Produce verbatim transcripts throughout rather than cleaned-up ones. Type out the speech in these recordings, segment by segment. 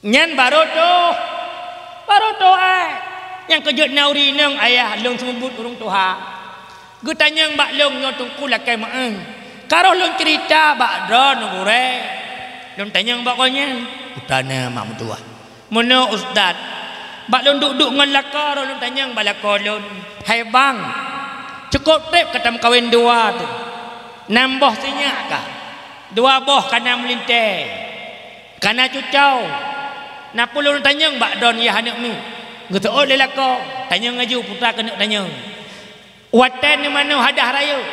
Nyan barô toh, barô toh ai. Nyang keujeuet na ureueng inong, ayah lôn seumeubeuet ureueng tuha. Geutanyong bak lôn nyoe Teungku lakée meu'en. Ka roh lôn ceurita bak droeneuh gurée. Lôn tanyong bak gobnyan, "Peue na mak meutuwah?" "Meunoe Ustaz, bak lôn duek-duek ngon lakoe roh lôn tanyong bak lakoe lôn, 'Hai bang, cukôp treb ka tameukawen dua teuh. Nam boh sinyak ka, dua boh ka na meulintée, ka na cucoe. Na peue lôn tanyong bak droeneuh yah aneuk miet?' Geuseuôt lé lakoe, tanyong laju peue ta keuneuk tanyong. Watée neumanoe hadah rayeuk,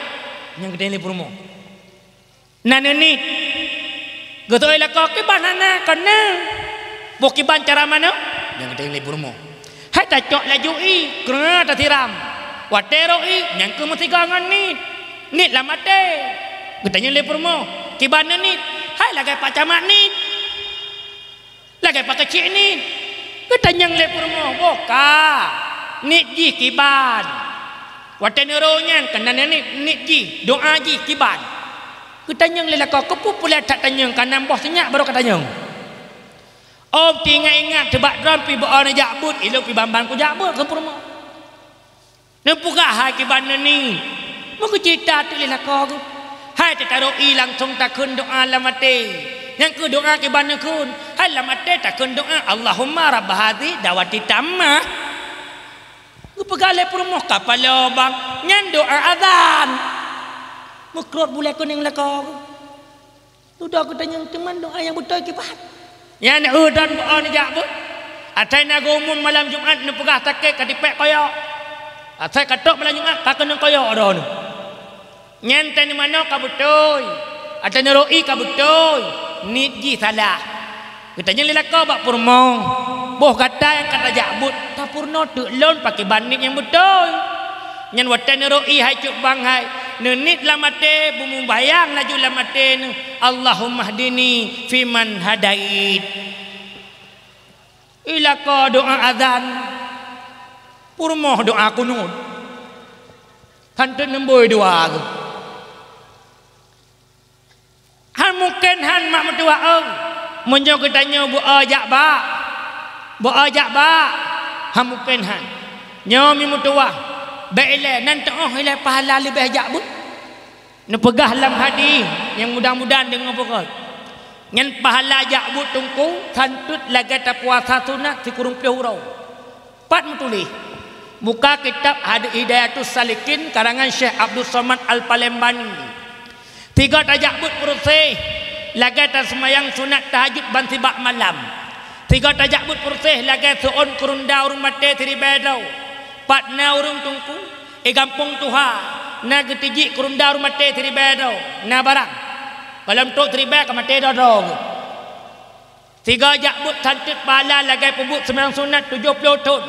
nyan geutanyong lé peurumoh, 'Na neuniet?' Geuseuôt lé lakoe, 'Kiban hana, kon na.' 'Boh kiban cara manoe?' Nyan geutanyong lé peurumoh. 'Hai tacok laju ié, keureuna tasiram. Watée rhot ié, nyan kheueh meusigoe ngon niet. Niet lam até.' Geutanyong lé peurumoh, 'Kiban neuniet?' 'Hai lagée Pak Camat niet.' 'Lagée Pak Keuchik niet?' Geutanyong lé peurumoh, 'Boh ka, niet jih kiban. Watée neurhot nyan keunan niet, niet jih, doá jih kiban.' Geutanyong lé lakoe, 'Keupeue peureulée that tanyong, ka nam boh sinyak barô ka tanyong?' 'Oh, teuingat-ingat teubak droe pih beu-o neujak beuet, ilôn pih ban-ban kujak beuet,' kheun peurumoh. Neupeugah hai kiban neuniet, meukeucita teuk lé lakoe geuh. Hai teutarhot ié langsong takheun doá lam até. Nyan kheueh doá kiban neukheun. Hai lam até takheun doá, "Allahumma rabba hadzi da'wati tammah." Geupeugah lé peurumoh, "Ka paloe bang, nyan doá azan." Meukrot bulée keuneung lakoe geuh. Dudoe geutanyong teuma doá nyang beutôi kiban. Nyan udon beu-o neujak beuet. Asai na geuumum malam Jumat neupeugah sakét ka tipék koyok. Asai ka trok malam Jumat ka keuneung koyok droeneuh. Nyan teuh neumanoe ka beutôi. Asai neurhot ié ka beutôi. Niet jih salah. Geutanyong lé lakoe bak peurumoh, "Boh gata nyang ka tajak beuet, tapeurunoe teuk lôn pakriban niet nyang beutôi?" Nyan watée neurhot ié hai cut bang hai, neuniet lam até beumeubayang laju lam até neuh, "Allahummahdini fiman hadait." Ié lakoe doá azan, peurumoh doá kunut. Kan teuk neumbôi dua geuh. Han mungken han mak meutuwah ôh. Meunyoe geutanyoe beu-o jak bak, beu-o jak bak, han mungken han. Nyoe mi meutuwah, bék ilée nan teuôh ilée pahala leubeh jak beuet. Neupeugah lam hadih nyang mudah-mudahan deungoe beurôt. Nyan pahala jak beuet teungku santot lagée tapuasa sunat sikureueng ploh uroe. Pat meutuléh? Buka kitab Had-, Hidayatus Salikin karangan Syekh Abdus Somad Al-Palembani. Sigoe tajak beuet peureuseh lagée taseumayang sunat tahajud ban sibak malam. Sigoe tajak beuet peureuseh lagée seuôn keureunda ureuëng maté siribée droe. Pat na ureuëng teungku, i gampông tuha, na geutijik keureunda ureuëng maté siribée droe, na barang. Gohlom trok siribée ka maté droe-droe geuh. Sigoe jak beuet santot pahala lagée peubuet seumayang sunat tujoh ploh thon.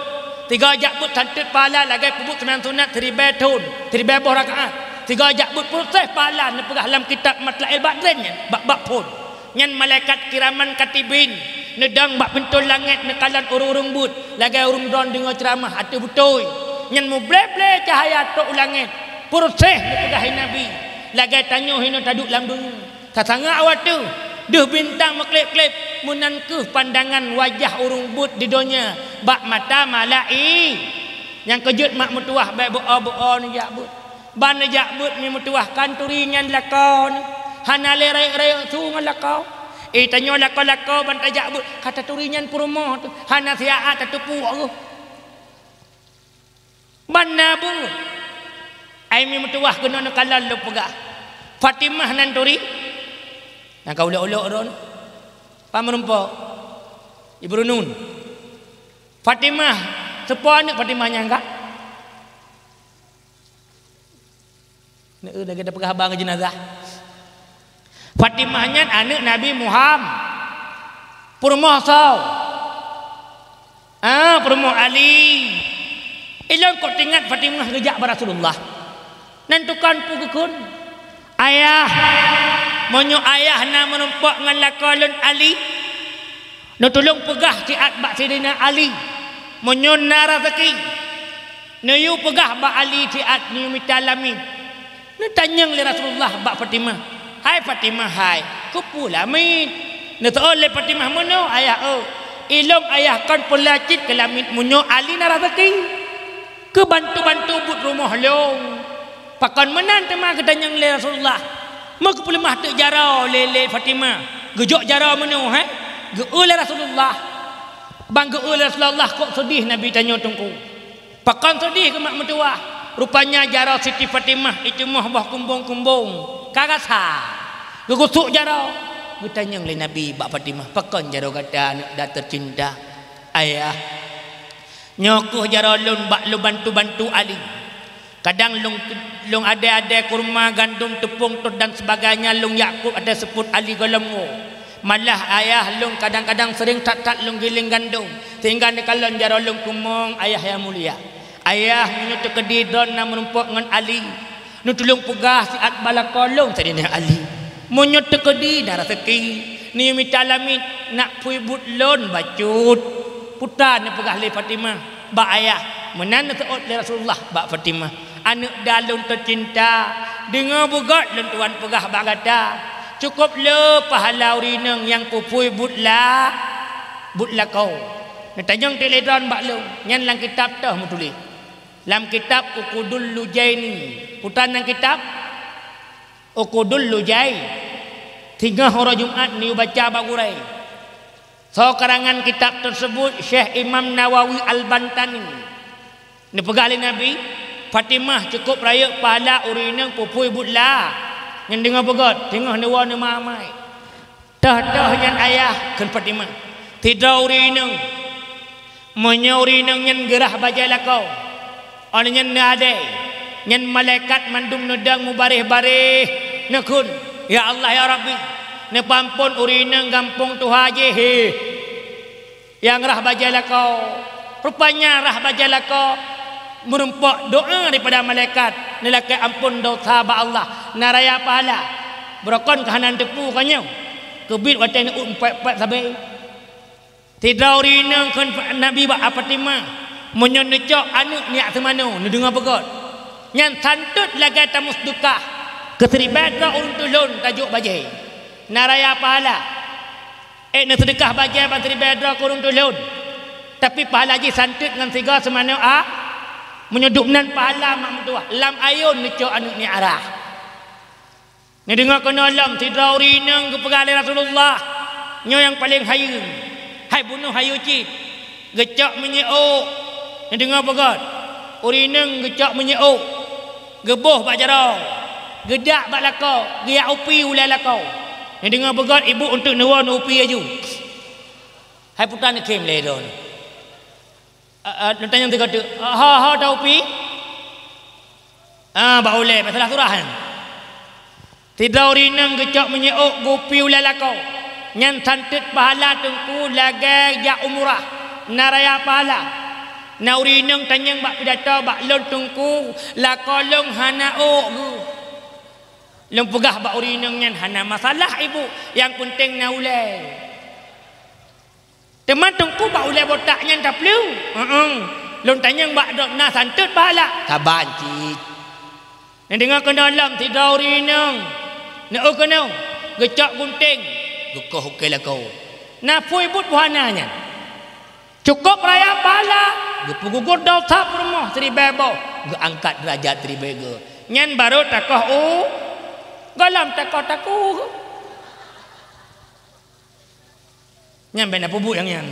Sigoe jak beuet santot pahala lagée peubuet seumayang sunat siribée thon, siribée boh rakaat. Sigoe jak beuet peureuseh pahala neupeugah lam kitab Matla'il Badrin nyan, bak bab phon. Nyan malaikat kiraman katibin neudong bak pintoe langét neukalon ureuëng-ureuëng beuet lagée ureuëng droe deungoe ceuramah ateueh beutôi. Nyan muble-ble cahya trok u langét, peureuseh neupeugah hai Nabi, lagée tanyoe hinoe taduek lam donya. Tasangat watée deuh bintang meukleb-kleb, meunan kheueh pandangan wajah ureuëng beuet di donya bak mata malai. Nyang keujeuet mak meutuwah bék beu-o-beu-o neujak beuet. Ban neujak beuet mi meutuwah kan turi nyan lakoe neuh. Hana lé rayeuk-rayeuk su ngon lakoe. Eh, tanyoe lakoe-lakoe ban tajak beuet, ka taturi nyan peurumoh teuh. Hana siat tateupeue geuh. Ban na beuet. Ai mi meutuwah keunoe neukalon lôn peugah. Fatimah nan turi. Nyang ka ulok-ulok droe. Pah meurumpok. Ibu Runun. Fatimah, soe po aneuëk Fatimah nyang ka? Neu lagée tapeugah haba ngon jeunazah. Fatimah nyan aneuëk Nabi Muham-, peurumoh soe? Ah, peurumoh Ali. Ilôn kok teuingat Fatimah geujak bak Rasulullah. Nan tukang peue geukheun, "Ayah, meunyoe ayah na meurumpok ngon lakoe lôn Ali, neutulông peugah siat bak Sidina Ali, meunyoe na raseuki, neuyue peugah bak Ali siat neuyue mita lamiet." Neutanyong lé Rasulullah bak Fatimah, "Hai Fatimah hai, keupeue lamiet?" Neuseuôt lé Fatimah, "Meunoe ayah ôh, Ilôn ayah kon peulacit keu lamiet meunyoe Ali na raseuki. Keu bantu-bantu buet rumoh lôn. Pakon meunan teuma geutanyong lé Rasulullah. Meukeupeuleumah teuk jaroe lé, lé Fatimah. Geujok jaroe meunoe, he? Geu-eu lé Rasulullah. Ban geu-eu lé Rasulullah kok seudeh Nabi tanyoe teungku. Pakon seudeh keu mak meutuwah. Rupanya jaroe Siti Fatimah iteumoh boh kumbong-kumbong. Ka rasa. Geugusok jaroe. Geutanyong lé Nabi bak Fatimah, "Pakon jaroe gata, aneuëk da teucinta?" "Ayah, nyoe kheueh jaroe lôn bak lôn bantu-bantu Ali. Kadang lôn, lôn adée-adée kurma, gandom, teupông, tot dan sebagainya lôn jak kôb ateueh seupôt Ali gohlom woe. Malah ayah lôn kadang-kadang sering that-that lôn giléng gandom, sehingga neukalon jaroe lôn kumong, ayah nyang mulia. Ayah, meunyoe teukeudi droe na meurumpok ngon Ali, neutulông peugah siat bak lakoe lôn Saidina Ali. Meunyoe teukeudi na raseuki, neuyue mita lamiet, nak phui buet lôn bacut." Peue tan neupeugah lé Fatimah bak ayah, meunan neuseuôt lé Rasulullah bak Fatimah, "Aneuëk da lôn teucinta, deungoe beugét lôn tuan peugah bak gata. Cukôp le pahala ureuëng inong nyang peuphui buet la-, buet lakoe." Neutanyong teuk lé droe bak lôn, nyan lam kitab toh meutuléh. Lam kitab Uqudul Lujaini. Peue tan lam kitab Uqudul Lujai. Singoh uroe Jumat neuyue baca bak gurée. Soe karangan kitab teusebut? Syekh Imam Nawawi Al-Bantani. Neupeugah lé Nabi, "Fatimah, cukôp rayeuk pahala ureuëng inong peuphui buet la." Nyan deungoe beugét, singoh neuwoe neumamai. "Toh-toh nyan ayah," kheun Fatimah, "sidroe ureuëng inong. Meunyoe ureuëng inong nyan geurhah bajée lakoe, óh lheueh nyan neuadée, nyan malaikat mandum neudong mubaréh-baréh, neukheun, 'Ya Allah, ya Rabbi, neupeuamphon ureuëng inong gampông tuha jih, hé.' Nyang rhah bajée lakoe, rupanya rhah bajée lakoe meurumpok doá daripada malaikat, neulakée amphon desya bak Allah, na raya pahala. Beurokon keu hana neuteupeue ka nyoe, keubiet watée neuôt meupat-pat sabe." Sidroe ureuëng inong kheun Nabi bak Fatimah, "Meunyoe neucok aneuëk nyak seumanoe, neudeungoe beugét, nyan santot lagée tameuseudeukah keu siribée droe ureuëng tulôn tajok bajée, na raya pahala." Ék neuseudeukah bajée ban siribée droe keu ureuëng tulôn, tapi pahala jih santot ngon sigoe seumanoe a. Meunyoe duek nan pahala mak meutuwah, lam ayôn neucok aneuëk nyak rhah. Neudeungoe keunoe lom sidroe ureuëng inong geupeugah lé Rasulullah, nyoe nyang paleng hayeue, hai bunoe hayeue cit. Geucok minyeuk ôk, neudeungoe beugét. Ureuëng inong geucok minyeuk ôk, geuboh bak jaroe, geudak bak lakoe, geujak upi ulée lakoe. Neudeungoe beugét, ibu eunteuk neuwoe neuupi laju. Hai peue tan neukhém lé droeneuh. Ah, ah, neutanyong sigoe teuk, "Ho, ho taupi?" Ah, bak ulée, masalah surah nyan. Sidroe ureuëng inong geucok minyeuk ôk geupi ulée lakoe. Nyan santot pahala teungku lagée jak umrah, na raya pahala. Na ureuëng inong tanyong bak pidato, "Bak lôn teungku, lakoe lôn hana ôk geuh." Lôn peugah bak ureuëng inong nyan, "Hana masalah ibu, nyang peunteng na ulée." Teuma teungku bak ulée botak nyan tapleue? Heeh. Lôn tanyong bak droe na santot pahala? Saban cit. Neudeungoe keunoe lom sidroe ureuëng inong. Neueu keunoe, geucok gunténg, geukoh ukée lakoe. Na phui buet buhana nyan. Cukôp raya pahala, geupeugugur desya peurumoh siribée boh, geuangkat deurajat siribée goe. Nyan barô takoh u, gohlom takoh takue. Nyan bék na peubuet nyang nyan.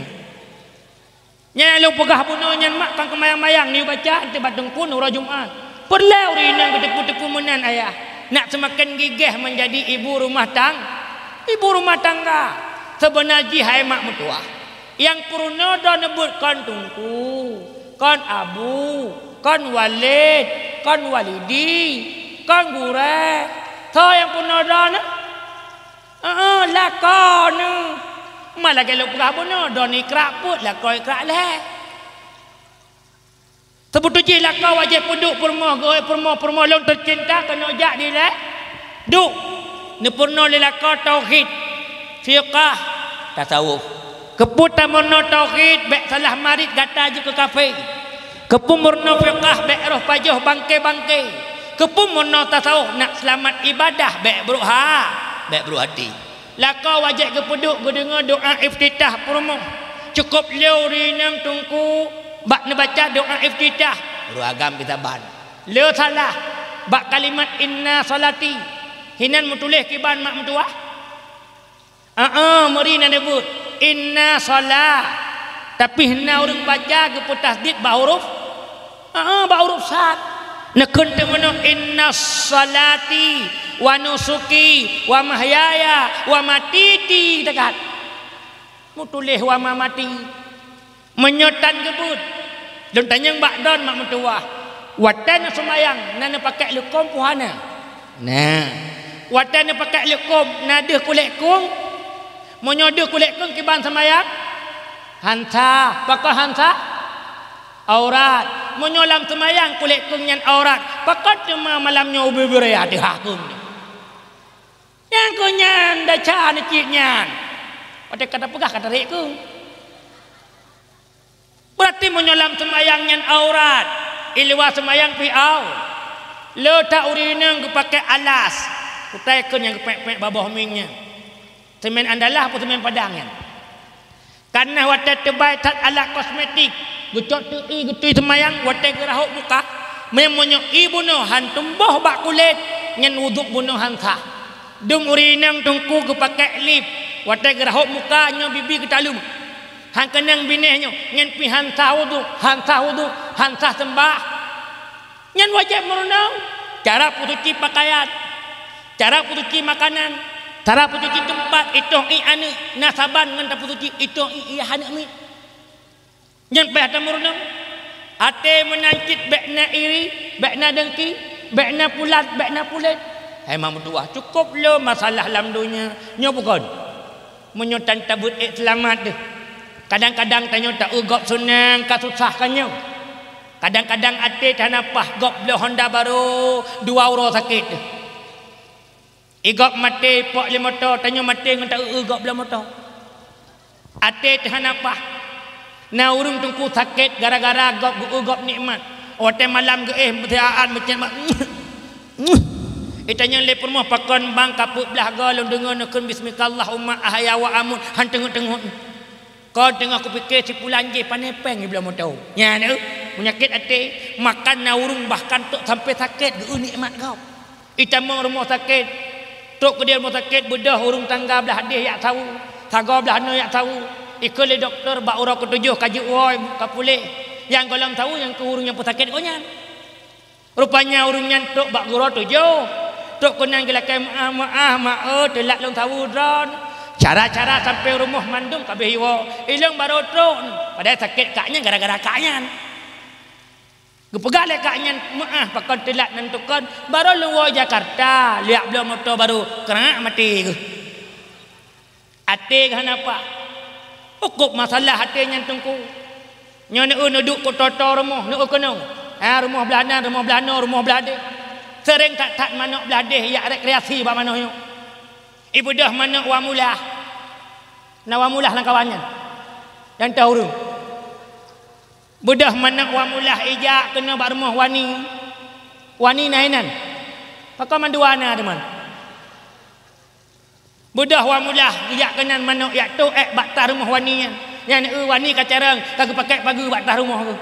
Nyang lôn peugah bunoe nyan mak kon keumayang-mayang neuyue baca ateueh bak teungku uroe Jumat. Peureulée ureuëng inong geuteupeue-teupeue meunan ayah, nak seumaken gigéh meunjadi ibu rumah tang-, ibu rumah tangga. Seubeuna jih hai mak meutuwah, nyang peurunoe droeneuh beuet kon teungku, kon abu, kon walid, kon walidi, kon gurée. Soe nyang peurunoe droeneuh? Heeh, lakoe neuh. Ma lagée lôn peugah bunoe, droeneuh ikrak peuet, lakoe ikrak lhée. Seubeutôi jih lakoe wajéb peuduek peurumoh, geuék peurumoh, peurumoh lôn teucinta keunoe jak dilée. Duek, neupeurunoe lé lakoe tauhid, fiqah, tasawuf. Keupeue tameurunoe tauhid, bék salah marit gata jeuet keu kafé. Keupeue meurunoe fiqah, bék roh pajoh bangke-bangke. Keupeue meurunoe tasawuf, nak seulamat ibadah, bék brok ha-, bék brok até. Lakoe wajéb geupeuduek geudeungoe doá iftitah peurumoh. Cukôp lé ureueng inong teungku bak neubaca doa iftitah. Ureueng agam kiban. Le salah bak kalimat inna sholati. Hinan meutuléh kiban mak meutuwah. Aa, meuri na neubeuet inna shola. Tapi hana ureueng baca geupeutasydid bak huruf. Aa, bak huruf sad. Neukheun teumeunoe inna sholati wa nusuki wa mahyaya wa matiti dekat. Meutuléh wa mamati. Meunyoe tan geubeuet, lôn tanyong bak droen mak meutuwah, watée neuseumayang na neupakék leukom peue hana? Na. Watée neupakék leukom na deuh kulét keueng? Meunyoe deuh kulét keueng kiban seumayang? Hansa. Pakon hansa? Aurat. Meunyoe lam seumayang kulét keueng nyan aurat, pakon teuma malam nyoe ubé-ubé raya teuhah keueng? Nyang keuh nyan desya neucit nyan. Watée ka tapeugah ka tarék keueng. Beurati meunyoe lam seumayang nyan aurat, i luwa seumayang pih au. Le that ureueng inong geupakék alas, kutai keuh nyang geupék-pék bak boh mieng nyan. Seumén Andalas peue seumén Padang nyan. Kana watée teubai that alat kosmetik, geucok teuh ie geutui seumayang watée geurahot muka, meunan meunyoe ie bunoe han teumboh bak kulét, nyan wudhu bunoe han sah. Dum ureueng inong teungku geupakék lip, watée geurahot muka nyoe bibi geutaleuem. Han keunong binéh nyoe, nyan pih han sah wudhu, han sah wudhu, han sah seumbah. Nyan wajéb meurunoe, cara peusuci pakaian, cara peusuci makanan, cara peusuci teumpat, itôh ié aneuëk, na saban ngon tapeusuci itôh ié ayah aneuëk miet. Nyan payah tameurunoe. Até meunan cit bék na iri, bék na dengki, bék na pulat, bék na pulet. Hai mak meutuwah, cukôp lom masalah lam donya. Nyoe bukon. Meunyoe tan tabeuet ék seulamat deuh. Kadang-kadang tanyoe ta-eu gob seunang ka susah ka nyoe. Kadang-kadang até teuhana paih gob bloe honda barô dua uroe sakét deuh. I gob maté pok lé moto, tanyoe maté ngon ta-eu gob bloe moto. Até teuhana paih. Na ureuëng teungku sakét gara-gara gob geu-eu gob nikmat. Watée malam geuéh meusiaat meucét mak. Itanyong lé peurumoh pakon bang ka peuet blaih goe lôn deungoe neukheun bismikallahumma ahya wa amut han teungeut-teungeut. Kon teungoh kupiké sipulan jih pané péng jibloe moto. Nyan eu, peunyakét até, makan na ureuëng bahkan trok sampai sakét geu-eu nikmat gob. Itamong rumoh sakét, trok keudeh rumoh sakét beudôh ureuëng tangga blaih deh jak saweue, sagoe blaih noe jak saweue. Ikheun lé dokto bak uroe keutujôh ka jeuet woe ka puléh. Nyang gohlom saweue nyang keu ureuëng nyang peusakét gobnyan. Rupanya ureuëng nyan trok bak uroe tujôh, trok keunan geulakée meuáh-meuáh, "Mak eu, teulat lôn saweue droen." Cara-cara sampai rumoh mandum ka abéh iwoe, ilong barô trok, padahai sakét kak nyan gara-gara kak nyan. Geupeugah lé kak nyan meuáh pakon teulat nan tukon, barô lôn woe Jakarta, liak bloe moto barô, krak maté geuh. Até geuh hana paih. Ukôb masalah até nyan teungku. Nyoe neu-eu neuduek keu toto rumoh, neu-eu keunoe. Ha, rumoh blaih nan, rumoh blaih noe, rumoh blaih deh. Seuréng that-that manok blaih deh jak rekreasi bak manoe nyoe. Ibeudôh manok wa mulah. Na wa mulah lam kawan nyan. Dan teuh ureuëng. Beudôh manok wa mulah ijak keunoe bak rumoh wani. Wani na inan. Pakon mandua na teuma. Beudôh wa mulah ijak keunan manok jak toh ék bak tah rumoh wani nyan. Nyan eu wani ka carông ka geupakék pageue bak tah rumoh geuh.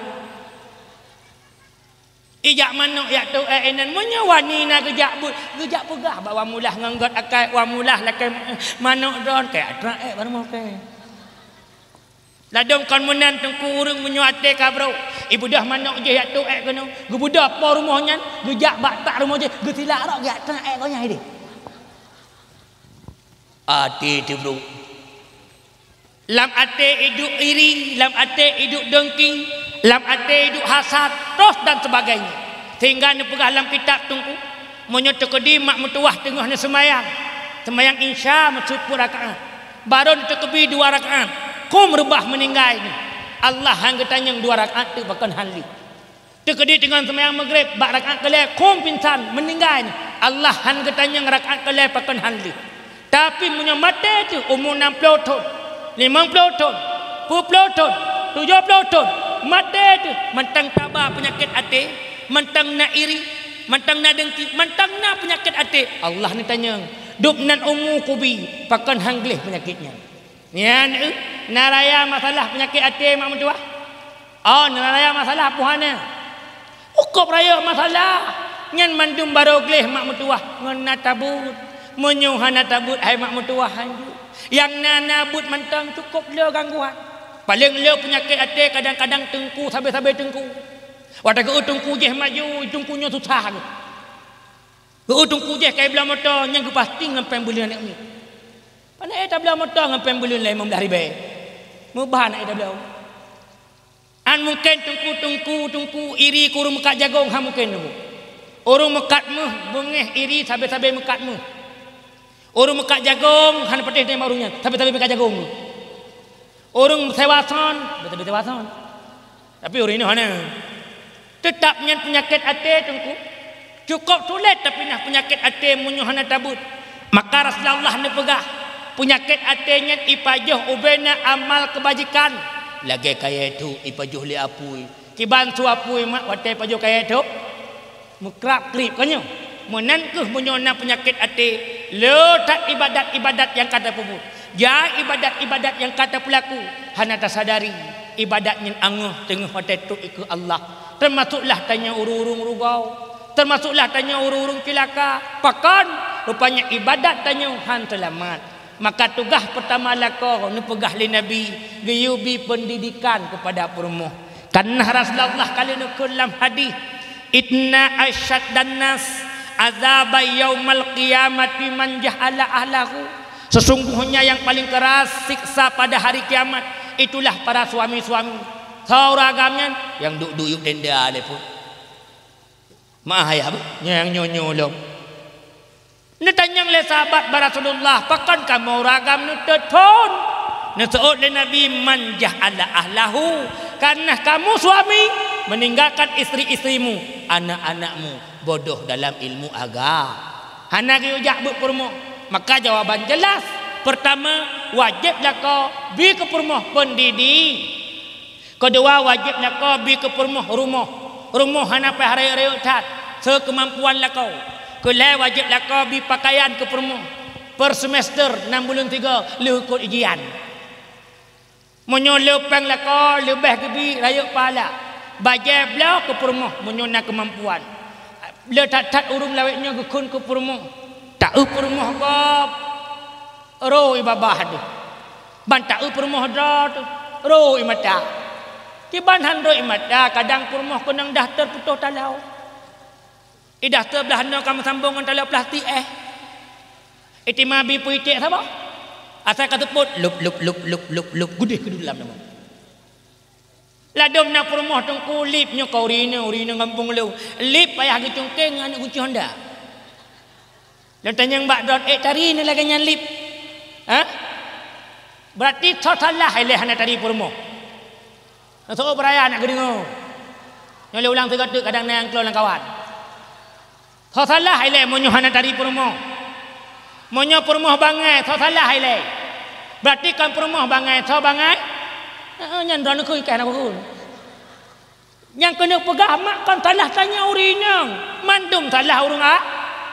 Ijak manok jak toh ék inan. Meunyoe wani na geujak beuet, geujak peugah bak wa mulah ngon gét akai, "Wa mulah lakée manok droen kée atra ék bak rumoh kée." Ladôm kon meunan teungku ureuëng meunyoe até ka brok, ibeudôh manok jih jak toh ék keunoe, geubeudôh po rumoh nyan, geujak bak tak rumoh jih, geusilak rot jak atra ék gobnyan idéh. Até teubrok. Lam até iduek iri, lam até iduek dengki, lam até iduek hasad, troh dan sebagainya. Sehingga neupeugah lam kitab teungku, meunyoe teukeudi mak meutuwah teungoh neuseumayang, seumayang Isya meusiplôh rakaat, barô neuteukeubi dua rakaat, khum reubah meuninggai nyoe, Allah han geutanyong dua rakaat teuk pakon han lé. Teukeudi teungoh seumayang Maghrib bak rakaat keulhèe khum pingsan meuninggai nyoe, Allah han geutanyong rakaat keulhèe pakon han lé. Tapi meunyoe maté teuh umu nam plôh thon, limong plôh thon, peuet plôh thon, tujoh plôh thon, maté teuh mantong taba peunyakét até, mantong na iri, mantong na dengki, mantong na peunyakét até, Allah neutanyong, "Dum nan umu kubi, pakon han gleh peunyakét nyan?" Nyan, eh, Na raya masalah peunyakét até mak meutuwah? Oh, na raya masalah peue hana? Cukôp rayeuk masalah. Nyan mandum barô gleh mak meutuwah ngon na tabeuet. Meunyoe hana tabeuet hai mak meutuwah hanjeuet. Nyang na, na beuet mantong cukôp le gangguan. Paleng le peunyakét até kadang-kadang teungku sabe-sabe teungku. Watée geu teungku jih maju, teungku nyoe susah geuh. Geu teungku jih kai bloe moto nyang geupasting ngon péng buleuen aneuk miet. Pane éh tabloe moto ngon péng buleuen lé limong blaih ribée. Meuban éh tabloe. An mungken teungku, teungku, teungku iri keu ureuëng meukat jagong, han mungken teungku. Ureuëng meukat méuh beungéh iri sabe-sabe meukat méuh. Ureuëng meukat jagong hana patéh teurimong ureuëng nyan, sabe-sabe meukat jagong. Ureuëng sewa son, sabe-sabe sewa son. Tapi ureuëng inong hana. Teutab nyan peunyakét até teungku. Cukôp sulet tapinah peunyakét até meunyoe hana tabeuet. Maka Rasulullah neupeugah, peunyakét até nyan ipajoh ubena amal keubajikan. Lagée kayée thok ipajoh lé apui. Kiban su apui mak watée pajoh kayée thok? Meukrab-krib ka nyoe. Meunan kheueh meunyoe na peunyakét até, le that ibadat-ibadat nyang ka tapeubuet. Jai ibadat-ibadat nyang ka tapeulaku hana tasadari, ibadat nyan angoh teungoh watée trok ikeue Allah. Teumasuklah tanyoe ureuëng-ureuëng rugao, teumasuklah tanyoe ureuëng-ureuëng cilaka. Pakon? Rupanya ibadat tanyoe han seulamat. Maka tugaih peutama lakoe neupeugah lé Nabi, geuyue bi peundidikan keupada peurumoh. Kareuna Rasulullah ka lheueh neukheun lam hadih, "Inna asyaddan nas azaba yaumal qiyamati man jahala ahlahu." Sesungguhnya yang paling keras siksa pada hari kiamat itulah para suami-suami. Soe ureuëng agam nyan? Nyang duek-duek yub denda lé pun. Meu'ah ayah beuh, nyang nyoe-nyoe lom. Neutanyong lé sahabat bak Rasulullah, "Pakon kamoe ureuëng agam neuteuthon?" Neuseuôt lé Nabi, "Man jahala ahlahu." Kareuna kamu suami meninggalkan istri-istrimu, anak-anakmu bodoh dalam ilmu agama. Hana geuyue jak beuet peurumoh. Maka jawaban jelas. Pertama, wajéb lakoe bi keu peurumoh peundidik. Keudua, wajéb lakoe bi keu peurumoh rumoh. Rumoh hana payah rayeuk-rayeuk that, sekeumampuan lakoe. Keulhée, wajéb lakoe bi pakaian keu peurumoh. Per semester, nam buleuen tiga, lheueh ikot ujian. Meunyoe le péng lakoe, leubeh geubi rayeuk pahala. Bajée bloe keu peurumoh meunyoe na keumampuan. Le that-that ureuëng lawét nyoe geukheun keu peurumoh. Taeu peurumoh gob. Ro i babah deuh. Ban taeu peurumoh droe teuh, ro i mata. Kiban han ro i mata, kadang peurumoh keunong daster putôh taloe. I daster blaih nyoe ka meusambong ngon taloe plastik éh. Itima bi peuiték saboh. Asai ka seupôt, lup, lup, lup, lup, lup, lup, gudeh keu dalam nama. Ladôm na peurumoh teungku lip nyoe ka ureuëng inong, ureuëng inong gampông lôn. Lip payah geucungkeng ngon aneuk gunci Honda. Lôn tanyong bak droe, "Ék tari nyoe lagée nyan lip?" Ha? Beurati soe salah ilée hana tari peurumoh. Nyoe soe beuraya nak geudeungoe. Nyoe lé ulang sigoe teuk kadang na nyang klon lam kawan. Soe salah ilée meunyoe hana tari peurumoh? Meunyoe peurumoh bangai, soe salah ilée? Beurati kon peurumoh bangai, soe bangai? Heeh, nyan droeneuh kheun, ka na kheun. Nyang keuneuk peugah mak kon salah tanyoe ureuëng inong, mandum salah ureuëng a-,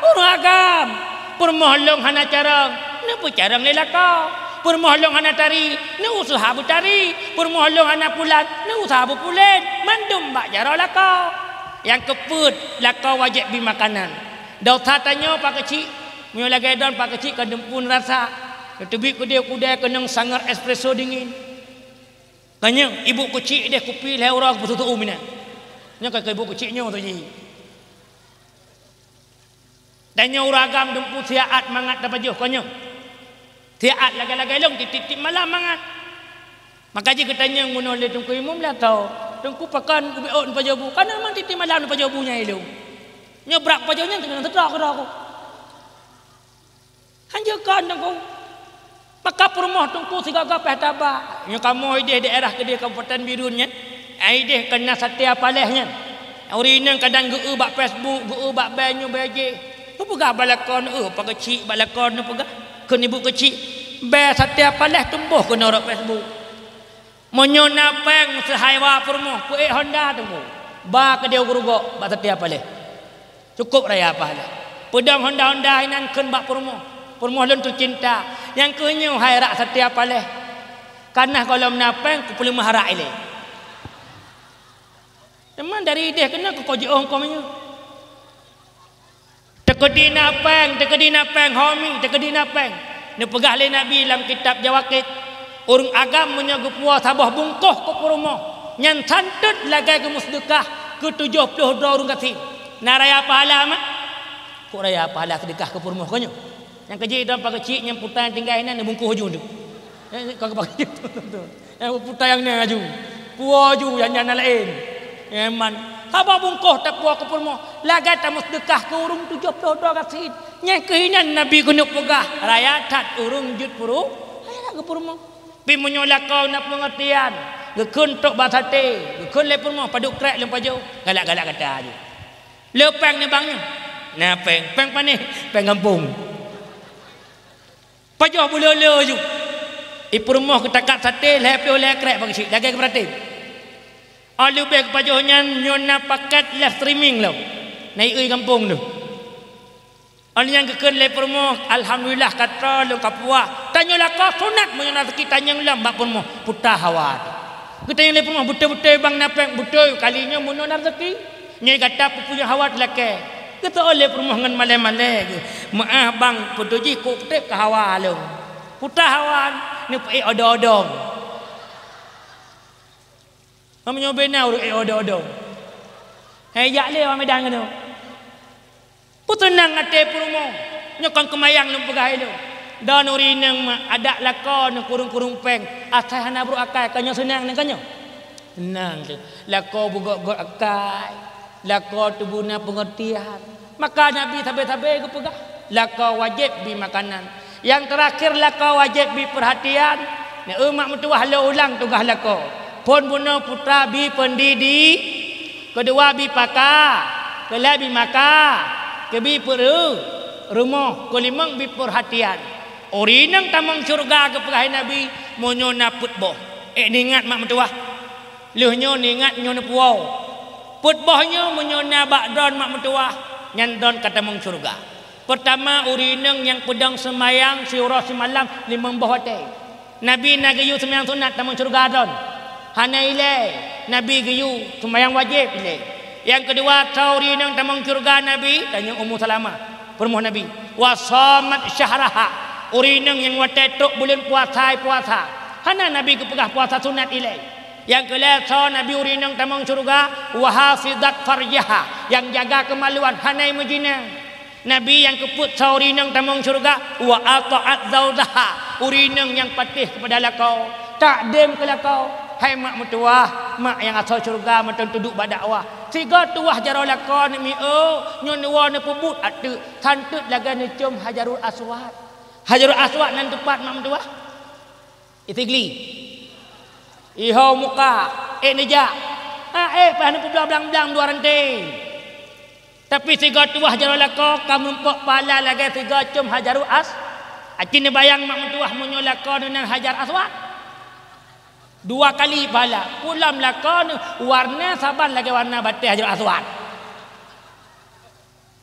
ureuëng agam. Peurumoh lôn hana carông, neupeucarông lé lakoe. Peurumoh lôn hana tari, neuuseuha beutari. Peurumoh lôn hana pulan, neuuseuha beupulen. Mandum bak jaroe lakoe. Nyang keupeuet, lakoe wajéb bi makanan. Desya tanyoe pakeuchik, meunyoe lagée droen pakeuchik ka dumpeue rasa. Neuteubiet keudeh u keudè keunong sangar espresso dingin. Ka nyoe, ibu keuchik deh kupi lhée uroe geupeusu-su u minan. Nyoe ka keu ibu keuchik nyoe tu jih. Dan nyoe ureuëng agam dumpeue siat mangat tapajoh ka nyoe. Siat lagée-lagée lôn tieb-tieb malam mangat. Maka jih geutanyong bunoe lé Teungku Imum lé atau, "Teungku, pakon ubé ôt neupajoh bu?" "Ka na memang tieb-tieb malam neupajoh bu nyan ilôn. Nyoe brat pajoh nyan teungoh teutroh keudroe ku." Hanjeuet kon Teungku. Maka peurumoh Teungku sigoe-goe payah taba. Nyoe kamoe ideh daerah keudeh Kabupaten Bireuen nyan, ideh keu na Satya Palace nyan. Ureuëng inong kadang geu-eu bak Facebook, geu-eu bak bée nyoe bée jéh. Geupeugah bak lakoe, "Eu, pakeuchik," bak lakoe neupeugah, kheun ibu keuchik, "Bée Satya Palace tumboh keunoe rot Facebook." Meunyoe na péng seuhai wa peurumoh, peuék Honda Teungku. Ba keudeh u Geurugok bak Satya Palace. Cukôp raya pahala. Peudong Honda-Honda inan kheun bak peurumoh. Peurumoh lôn teucinta. Nyang keuh nyoe hai rak Satya Palace. Ka na gohlom na péng, kupeuleumah arak ilée. Teuma dari idéh keunoe keu jiôh keu meunyoe. Teukeudi na péng, teukeudi na péng, ho mi, teukeudi na péng. Neupeugah lé Nabi lam kitab Jawaqit, ureuëng agam meunyoe geupuwoe saboh bungkôh keu peurumoh, nyan santeut lagée geumeuseudeukah keu tujoh ploh droe ureuëng gasien. Na raya pahala mak? Kok raya pahala seudeukah keu peurumoh keu nyoe? Nyang keujih dong pakai cik nyang puta nyang tinggai nan neubungkôh ju tu. Eh, ka pakai tu. Nyang puta nyang na ju. Puwoe ju nyang, nyang na laén. Nyan man. Haba bungkôh tapuwoe keu peurumoh. Lagée tameuseudeukah keu ureuëng tujoh ploh droe gasien. Nyang keuh inan Nabi keuneuk peugah, raya that ureuëng jeuet peurumoh. Raya that keu peurumoh. Pi meunyoe lakoe na peungeurtian, geukheun trok bak saté, geukheun lé peurumoh padub krék lôn pajoh, galak-galak gata ju. Le péng nibak nyoe. Na péng, péng panéh, péng gampông. Pajoh beuleu-leu ju. I peurumoh geutakat saté lhée ploh lhée krék bak cik, lagée geupeuraté. Óh leubeh geupajoh nyan nyoe na paket live streaming lom. Na ié gampông tu. Óh nyang geukheun lé peurumoh, alhamdulillah ka troh lôn ka puwoe. Tanyoe lakoe sunat meunyoe na rezeki tanyong lom bak peurumoh, puta hawa teuh. Geutanyong lé peurumoh, beutôi-beutôi bang na péng, beutôi kali nyoe meunyoe na rezeki. Nyoe gata peupunyueng hawa teuh lakée. Geuseuôt lé peurumoh ngon malée-malée geuh. Meuáh bang, beutôi jih kok treb keu hawa lôn. Puta hawa, neupeuék odong-odong. Meunyoe bina ureuëng ék odong-odong. Hai jak lé awak Medan keunoe. Peuteunang até peurumoh. Nyoe kon keumayang lôn peugah ilée. Don ureuëng inong mak adak lakoe nyoe kureueng-kureueng péng. Asai hana brok akai, ka nyoe seunang nyoe ka nyoe. Seunang teuh. Lakoe beugét-gét akai. Lakoe teuh beuna peungeurtian. Maka Nabi sabe-sabe geupeugah, lakoe wajéb bi makanan. Nyang teurakhir lakoe wajéb bi peurhatian. Neu mak meutuwah lôn ulang tugaih lakoe. Phon bunoe putra bi peundidi, keudua bi paka, keulhée bi maka, keubi peureu, rumoh, keulimong bi peurhatian. Ureuëng inong tamong syeuruga geupeugah Nabi, meunyoe na peuet boh. Ék neuingat mak meutuwah. Lheueh nyoe neuingat nyoe neupuwoe. Peuet boh nyoe meunyoe na bak droen mak meutuwah, nyan droen ka tamong syeuruga. Peurtama, ureuëng inong nyang peudong seumayang siuroe simalam limong boh watée. Nabi na geuyue seumayang sunat tamong syeuruga droen? Hana ilée. Nabi geuyue seumayang wajéb ilée. Nyang keudua, soe ureuëng inong tamong syeuruga Nabi, tanyoe Ummu Salamah, peurumoh Nabi. Wa shamat syahraha, ureuëng inong nyang watée trok buleuen puasa, puasa. Hana Nabi geupeugah puasa sunat ilée. Nyang keulhée, soe Nabi ureuëng inong tamong syeuruga, wa hafizat farjaha, nyang jaga keumaluan, hana meujina. Nabi nyang keupeuet soe ureuëng inong tamong syeuruga, wa ata'at zaujaha, ureuëng inong nyang patéh keupada lakoe, takdem keu lakoe. Hai mak meutuwah, mak nyang asoe syeuruga mantong teuduek bak dakwah. Sigoe tuwah jaroe lakoe neumiôk, nyoe neuwoe neupeubuet ateueh, santeut lagée neucom Hajarul Aswad. Hajarul Aswad nan teupat mak meutuwah. Isigli. Iho muka, ék neujak. Ha, ék payah neupeublang blang-blang dua ranté. Tapi sigoe tuwah jaroe lakoe ka meurumpok pahala lagée sigoe com Hajarul As-, aci neubayang mak meutuwah meunyoe lakoe neunan Hajar Aswad. Dua kali pahala. Pulam lakoe neu warna saban lagée warna batée Hajar Aswad.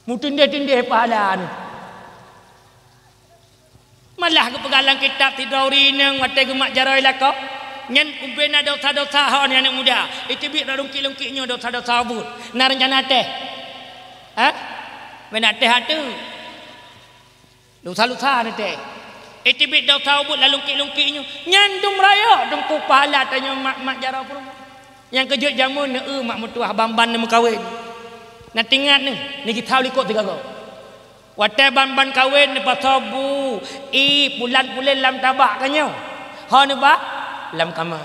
Meutindeh-tindeh pahala neu. Malah geupeugah lam kitab sidroe ureuëng inong watée geumat jaroe lakoe, nyan ubena dosa-dosa ho nyan aneuëk muda. Iteubiet rot lungkik-lungkik nyoe dosa-dosa ubeuet. Na reuncana teh? Ha? Meunan teh ateueh. Lusa-lusa neutéh. Iteubiet dosa ubeuet lam lungkik-lungkik nyoe. Nyan dum rayeuk teungku pahala tanyoe mak-mak jaroe peurumoh. Nyang keujeuet jameun neu mak meutuwah ban-ban neumeukawen. Na teuingat neu, neujitau likot sigoe-goe. Watée ban-ban kawen neupasoe bu, ié pulan-pulen lam tabak ka nyoe. Ho neuba lam kama.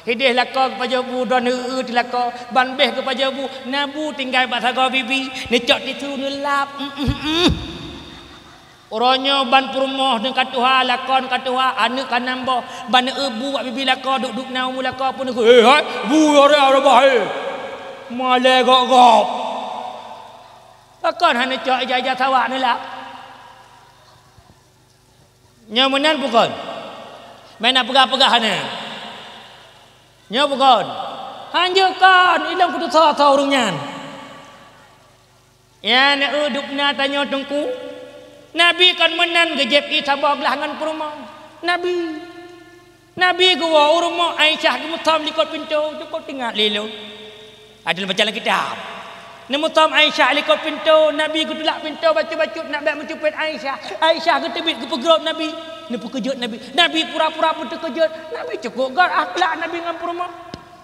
Hideh lakoe geupajoh bu, droeneuh eu-eu teuh lakoe, ban béh geupajoh bu, na bu tinggai bak sagoe bibi, neucok tisu neulap. Mm, mm, mm. Uroe nyoe ban peurumoh neu ka tuha, lakoe neu ka tuha, aneuëk ka nam boh, ban neu eu bu bak bibi lakoe, duek-duek na umu lakoe pun, "Hei, hai, bu, ora, ora, bah, hei." Malée gok-gok. Pakon hana cok ija-ija sawak neulak? Nyoe meunan bukon? Meunan peugah-peugah hana? Nyoe bukon? Hanjeuet kon, ilong kutusoe-soe ureuëng nyan. Nyan, eu, dubna tanyoe teungku. Nabi kon meunan geujieb ié saboh glah ngon peurumoh. Nabi. Nabi geuwoe u rumoh Aisyah geumeusom likot pintoe, cukôp teuingat lé lôn. Ada baca lam kitab. Neumeusom Aisyah likot pintoe, Nabi geutulak pintoe bacut-bacut nak bèk meucupet Aisyah. Aisyah geuteubiet geupeugrôp Nabi. Neupeukeujot Nabi. Nabi pura-pura beuteukeujot. Nabi cukôp göt akhlak Nabi ngon peurumoh.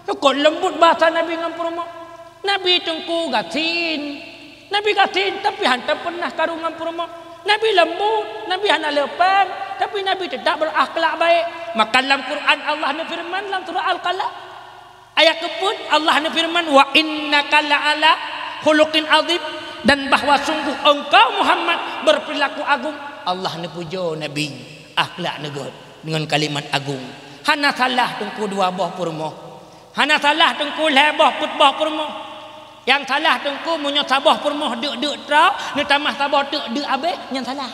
Cukôp leumbut bahasa Nabi ngon peurumoh. Nabi teungku gasien. Nabi gasien, tapi hana pernah karu ngon peurumoh. Nabi leumbut, Nabi hana le péng, tapi Nabi teutap berakhlak baik. Maka lam Quran Allah neufeureuman lam surah Al-Qalam. Ayat keupeuet Allah neufeureuman, "Wa innaka la'ala khuluqin azim," dan bahwa sungguh engkau Muhammad berperilaku agung. Allah neupujoe Nabi, akhlak neugöt dengan kalimat agung. Hana salah teungku dua boh peurumoh. Hana salah teungku lhèe boh peuet boh peurumoh. Nyang salah teungku meunyoe saboh peurumoh deuk-deuk troe, neutamah saboh teuk deuk abéh, nyan salah.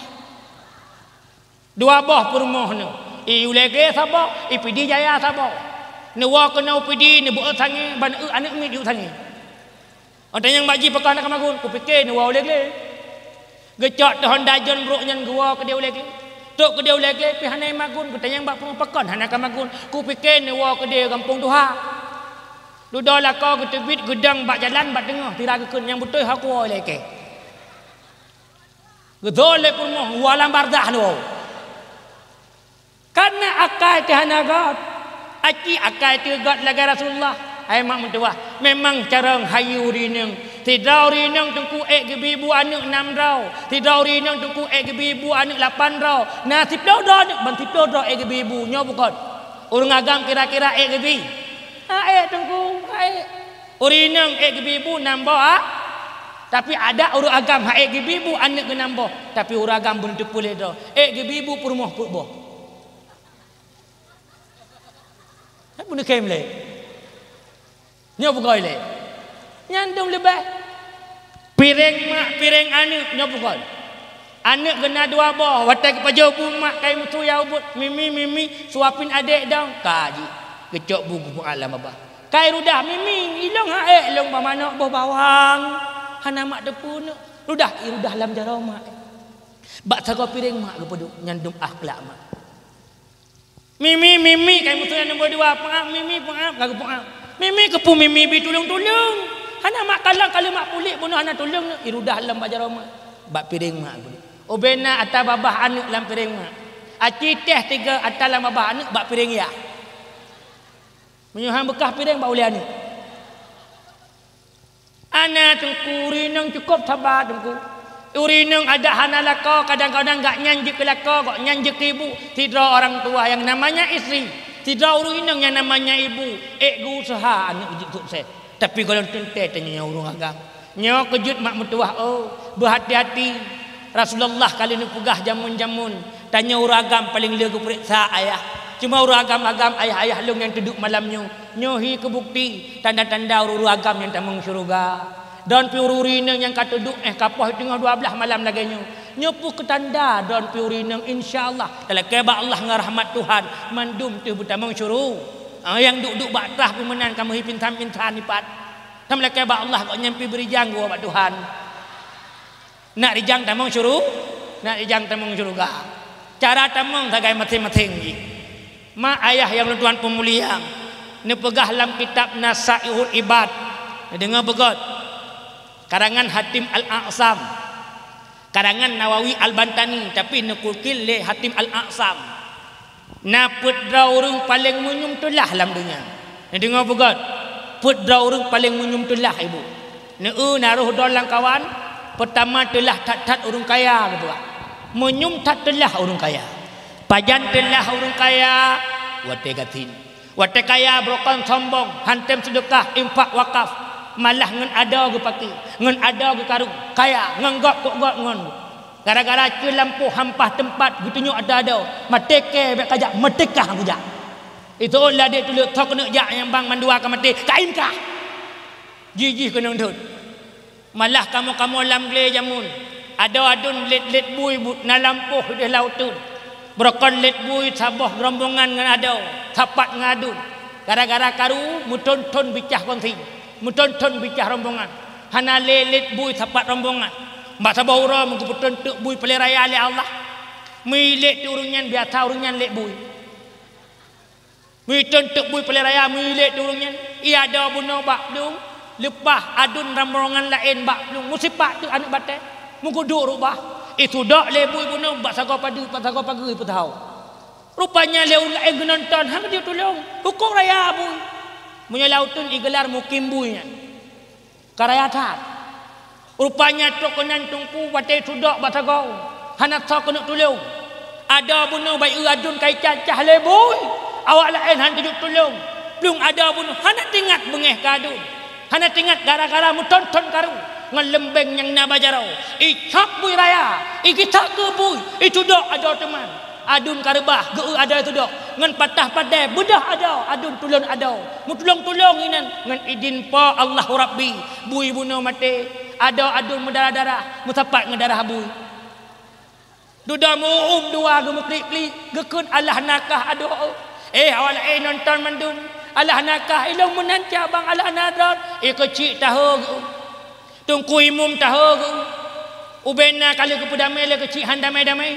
Dua boh peurumoh nyoe, i u Legle saboh, i Pidie Jaya saboh. Neuwoe keunoe u Pidie, neubeuet sangé, ban eu aneuk miet di u sangé. Watèe nyan bak jih peugah hana ka magun, kupike neuwoe u Legle. Geucok teuh honda John brôk nyan geuwoe keudéh u Legle. Trôk keudéh u Legle pih hana magun, geutanyong bak peurumoh pakon hana ka magun. Kupike neuwoe keudéh gampông tuha. Dudoe lakoe geuteubiet geudong bak jalan bak teungoh, sira geukheun nyang beutôi ho kuwoe ilèe kèe. Geudong lé peurumoh u alam barzakh neuwoe. Kareuna akai teuh hana göt, aci akai teuh göt lagèe Rasulullah. Hai mak meutuwah, memang carông hayeu ureueng inong. Sidroe ureueng inong teungku ék geubri bu aneuk nam droe, sidroe ureueng inong teungku ék geubri bu aneuk lapan droe. Na siploh droe aneuk ban siploh droe ék geubri bu, nyoe bukon? Ureueng agam kira-kira ék geubri? Hana ék teungku, hana ék. Ureueng inong ék geubri bu nam boh, ah. Tapi adak ureueng agam hana ék geubri bu aneuk geuh nam boh, tapi ureueng agam beuneuteupeu lé droe ék geubri bu peurumoh peuet boh. Hai beuneukhém lé. Nyoe bukon ilèe. Nyan dum leubeh. Piréng mak, piréng aneuk nyoe bukon. Aneuk geuh na dua boh, watèe geupajoh bu mak kai meusu ya ubit, "Mimi, Mimi, suapin adék dong." Ka jih. Geucok bu geupeu'ah lam babah. Kai rudah, "Mimi, ilôn hana ék lôn bak manok boh bawang." Hana mak teupeu neuk. Rudah, i rudah lam jaroe mak. Bak sagoe piréng mak geupeuduek, nyan dum akhlak mak. "Mimi, Mimi," kai meusu nyang nombor dua, "Peu'ah, Mimi, peu'ah," ka geupeu'ah. "Mimi, keupeue Mimi bi tulông-tulông? Hana mak kalon ka lheueh mak puléh bunoe hana tulông," i rudah lom bak jaroe mak. Bak piréng mak geupeuduek. Ubena ata babah aneuk lam piréng mak. Aci teh tiga ata lam babah aneuk bak piréng yah. Meunyoe han beukah piréng bak ulèe aneuk. Ana teungku, ureueng inong cukôp saba teungku. Ureueng inong adak hana lakoe, kadang-kadang gobnyan jeuet keu lakoe, gobnyan jeuet keu ibu. Sidroe orang tua yang namanya istri, sidroe ureueng inong yang namanya ibu, ék geuuseuha aneuk jeuet sukses. Tapi gohlom teuntèe tanyoe ureueng agam. Nyoe keujeuet mak meutuwah, oh, beuhati-hati. Rasulullah ka lheueh neupeugah jameun-jameun, tanyoe ureueng agam paleng le geupareksa ayah. Cuma ureueng agam-agam ayah-ayah lôn nyang teuduek malam nyoe, nyoe hi keu bukeuti tanda-tanda ureueng-ureueng agam nyang tamong syeuruga. Droeneuh pih ureueng-ureueng inong nyang ka teuduek, eh, ka poh teungoh dua blaih malam lagèe nyoe. Nyoe pih keu tanda droeneuh pih ureueng inong, insya Allah, talakèe bak Allah ngon rahmat Tuhan, mandum teuh beutamong syuru-, ah, nyang duek-duek bak trah pih meunan ka meuhi pinsan-pinsan ipat. Talakèe bak Allah, gobnyan pih beurijang geuwoe bak Tuhan. Nak rijang tamong syuru-, nak rijang tamong syeuruga. Cara tamong sagai maséng-maséng jih. Mak ayah nyang lôn tuan peumulia, neupeugah lam kitab Nasaihul Ibad. Neudeungoe beugöt. Karangan Hatim Al-A'sam. Karangan Nawawi Al-Bantani, tapi neukukil lé Hatim Al-A'sam. Na peuet droe ureueng paleng meunyum teulah lam donya. Neudeungoe beugöt, peuet droe ureueng paleng meunyum teulah, ibu. Neu-eu na roh droe lam kawan, peutama teulah that-that ureueng kaya, geupeugah. Meunyum that teulah ureueng kaya. Pajan teulah ureueng kaya? Watèe gasien. Watèe kaya beurukon sombong, han tem seudeukah, infak, wakaf, malah ngon adoe geupakè, ngon adoe geukaru, kaya, ngon gob kok gob ngon. Gara-gara ceue lampôh hampah teumpat geutunyok ata adoe, maté kèe bèk kajak, maté kah han kujak. Itôh ladé tuleuek tho keuneuk jak nyang bang mandua ka maté, ka im kah. Jih-jih keunong thon. Malah kamoe-kamoe lam glé jameun, adoe aduen lét-lét bui bu-, na lampôh udeh lam uteuen. Beurukon lét bui saboh rombongan ngon adoe, sapat ngon aduen. Gara-gara karu meuthon-thon bicah kongsi, meuthon-thon bicah rombongan. Hana lé lét bui sapat rombongan. Bak saboh uroe meugeupeuthon teuk bui paleng raya lé Allah. Meu lét teuk ureueng nyan biasa ureueng nyan lét bui. Meuiton teuk bui paleng raya, meuilek teuk ureuëng nyan. Ia ada bunoe bak plueng, leupah adun rombongan laén bak plueng. Meusipak teuk aneuëk batée, meuguduek rubah. Isudok lé bui bunoe bak sagoe padeueng, bak sagoe pageue peutahô. Rupanya lé ureuëng laén geunonton, han geutulông. Hukôm raya bui. Meunyoe lam uteuen igeular mukim bui nyan. Ka raya that. Rupanya trok keunan teungku watée sudok bak sagoe, hana soe keuneuk tulông. Ada bunoe bak ié adun ka icah-cah lé bui, awak laén han teujeuet tulông. Plueng ada bunoe hana teuingat beungéh keu adun, hana teuingat gara-gara meuthon-thon karu ngon leumbeng nyang na bak jaroe. Icok bui raya, igisa keu bui, isudok adoe teuma. Adun ka reubah, geu-eu adoe sudok. Ngon patah padai, beudoh adoe, adun tulông adoe. Meutulông-tulông inan ngon idin Po Allahu Rabbi. Bui bunoe maté, adoe adun meudarah-darah, meusapat ngon darah bui. Dudoe meu-uem dua geumeuklik-klik, geukheun alah nakah adoe. Eh, awak laén nonton mandum. Alah nakah ilông meunan cabang alah na droe, eh, keuchik tahô geu-eu. Teungku Imum tahô geu-eu. Ubena ka lheueh geupeudamé lé keuchik han damé-damé.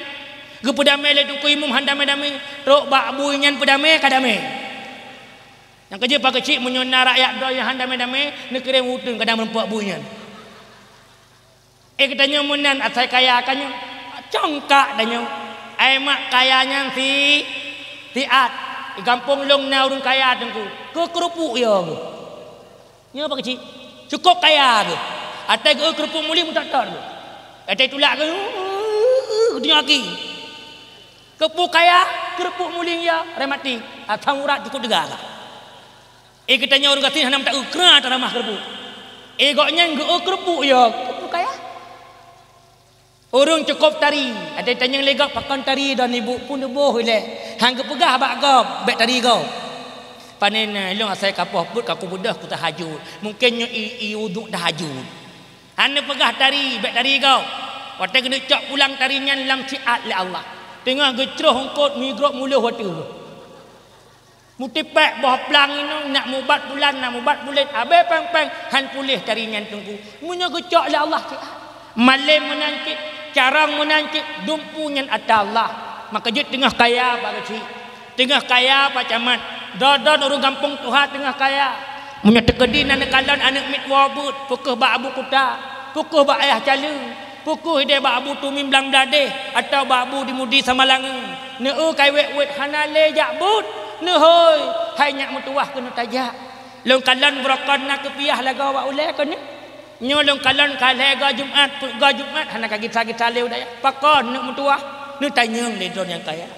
Geupeudamé lé Teungku Imum han damé-damé. Trok bak bui nyan peudamé ka damé. Nyang keujeuet pakeuchik meunyoe na rakyat droe nyang han damé-damé, neukirém uteuen kadang meureumpok bui nyan. Eh, geutanyoe meunan asai kaya ka nyoe. Congkak tanyoe. Ai mak kaya nyan si, siat. Di gampông lôn na ureuëng kaya teungku. Keu keurupuk yo geuh. Nyoe pakeuchik. Cukôp kaya geuh. Atai geu keurupuk muling meutot-tot geuh. Atai tulak geuh. Geutanyoe aki. Keupeue kaya, keurupuk muling ya, rematik. Asam urat cukôp teuga ka. Eh, geutanyoe ureuëng gasien hana meuta-eu kra taramah keurupuk. Eh, gobnyan geu-eu keurupuk ya, keupeue kaya. Ureuëng cukôp tari, até tanyong lé gob pakon tari dan ibu pun neuboh ilée. Han geupeugah bak gob, bék tari gob. Panen, eh, ilong asai kapoh peuet ka kubeudôh kutahajud. Mungken nyoe i, i uduk tahajud. Han neupeugah tari, bék tari gob. Watée geuneuk cok pulang tari nyan lam siat lé Allah. Teungoh geucroh eungkot migrop muloh watée. Mutipék boh plang inong, nak mubat bulan, nak mubat buleuen, abée péng-péng, han puléh tari nyan teungku. Meunyoe geucok lé Allah siat. Malém meunan cit, carông meunan cit, dumpu nyan atra Allah. Maka jeuet teungoh kaya bak geuchik, teungoh kaya bak camat, droe-droe ureuëng gampông tuha teungoh kaya. Meunyoe teukeudi na neukalon aneuëk miet woe beuet, peu kheueh bak Abu Kuta, peu kheueh bak Ayah Caleue, peu kheueh ideh bak Abu Tumim Blang Bladeh, atawa bak Abu Dimudi Samalangeu. Neu-eu kai wét-wét hana lé jak beuet, neuhôi, hai nyak meutuwah keuneuk tajak. Lôn kalon beurokon na keupiah lagoe bak ulée keuneuk. Nyoe lôn kalon ka lhée goe Jumat, peuet goe Jumat hana ka gisa-gisa lé u dayah. Pakon neuk meutuwah? Neutanyong lé droe nyang kaya.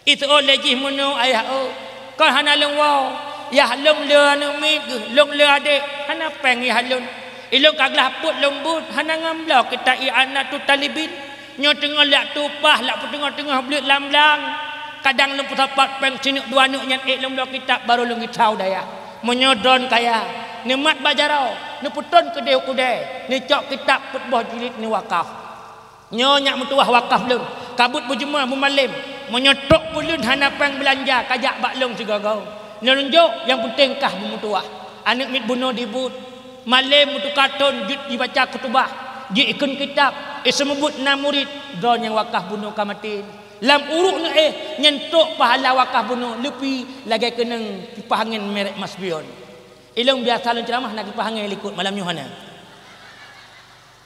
Iseuôt lé jih meunoe ayah ôh, kon hana lôn woe. Yah lôn le aneuëk miet geuh, lôn le adék, hana péng yah lôn. Ilôn ka glah peuet lôn beuet, hana ngon bloe kitab I'anatut Talibin. Nyoe teungoh lak tupaih, lak peuteungoh-teungoh bleuet lam blang. Kadang lôn peusapat péng sineuk dua neuk nyan ék lôn bloe kitab, barô lôn gisa u dayah. Meunyoe droen kaya, neumat bak jaroe, neupeutrôn keudeh u keudè, neucok kitab peuet boh jilid neuwakaf. Nyoe nyak meutuwah wakaf lôn, ka beuet beujeumeu beumalém. Meunyoe trok buleuen hana péng beulanja, kajak bak lôn sigoe-goe. Nyoe lôn jok, nyang peunteng kah beumeutuwah. Aneuëk miet bunoe dibeuet. Malém meutuka thon jeuet jibaca khutubah, jikheun kitab, iseumeubeuet na murit, droe nyang wakaf bunoe ka maté. Lam uruek neuéh nyan trok pahala wakaf bunoe leupie lagée keunong kipah angén merek Mas Bion. Ilong biasa lôn ceuramah na kipah angén likot, malam nyoe hana.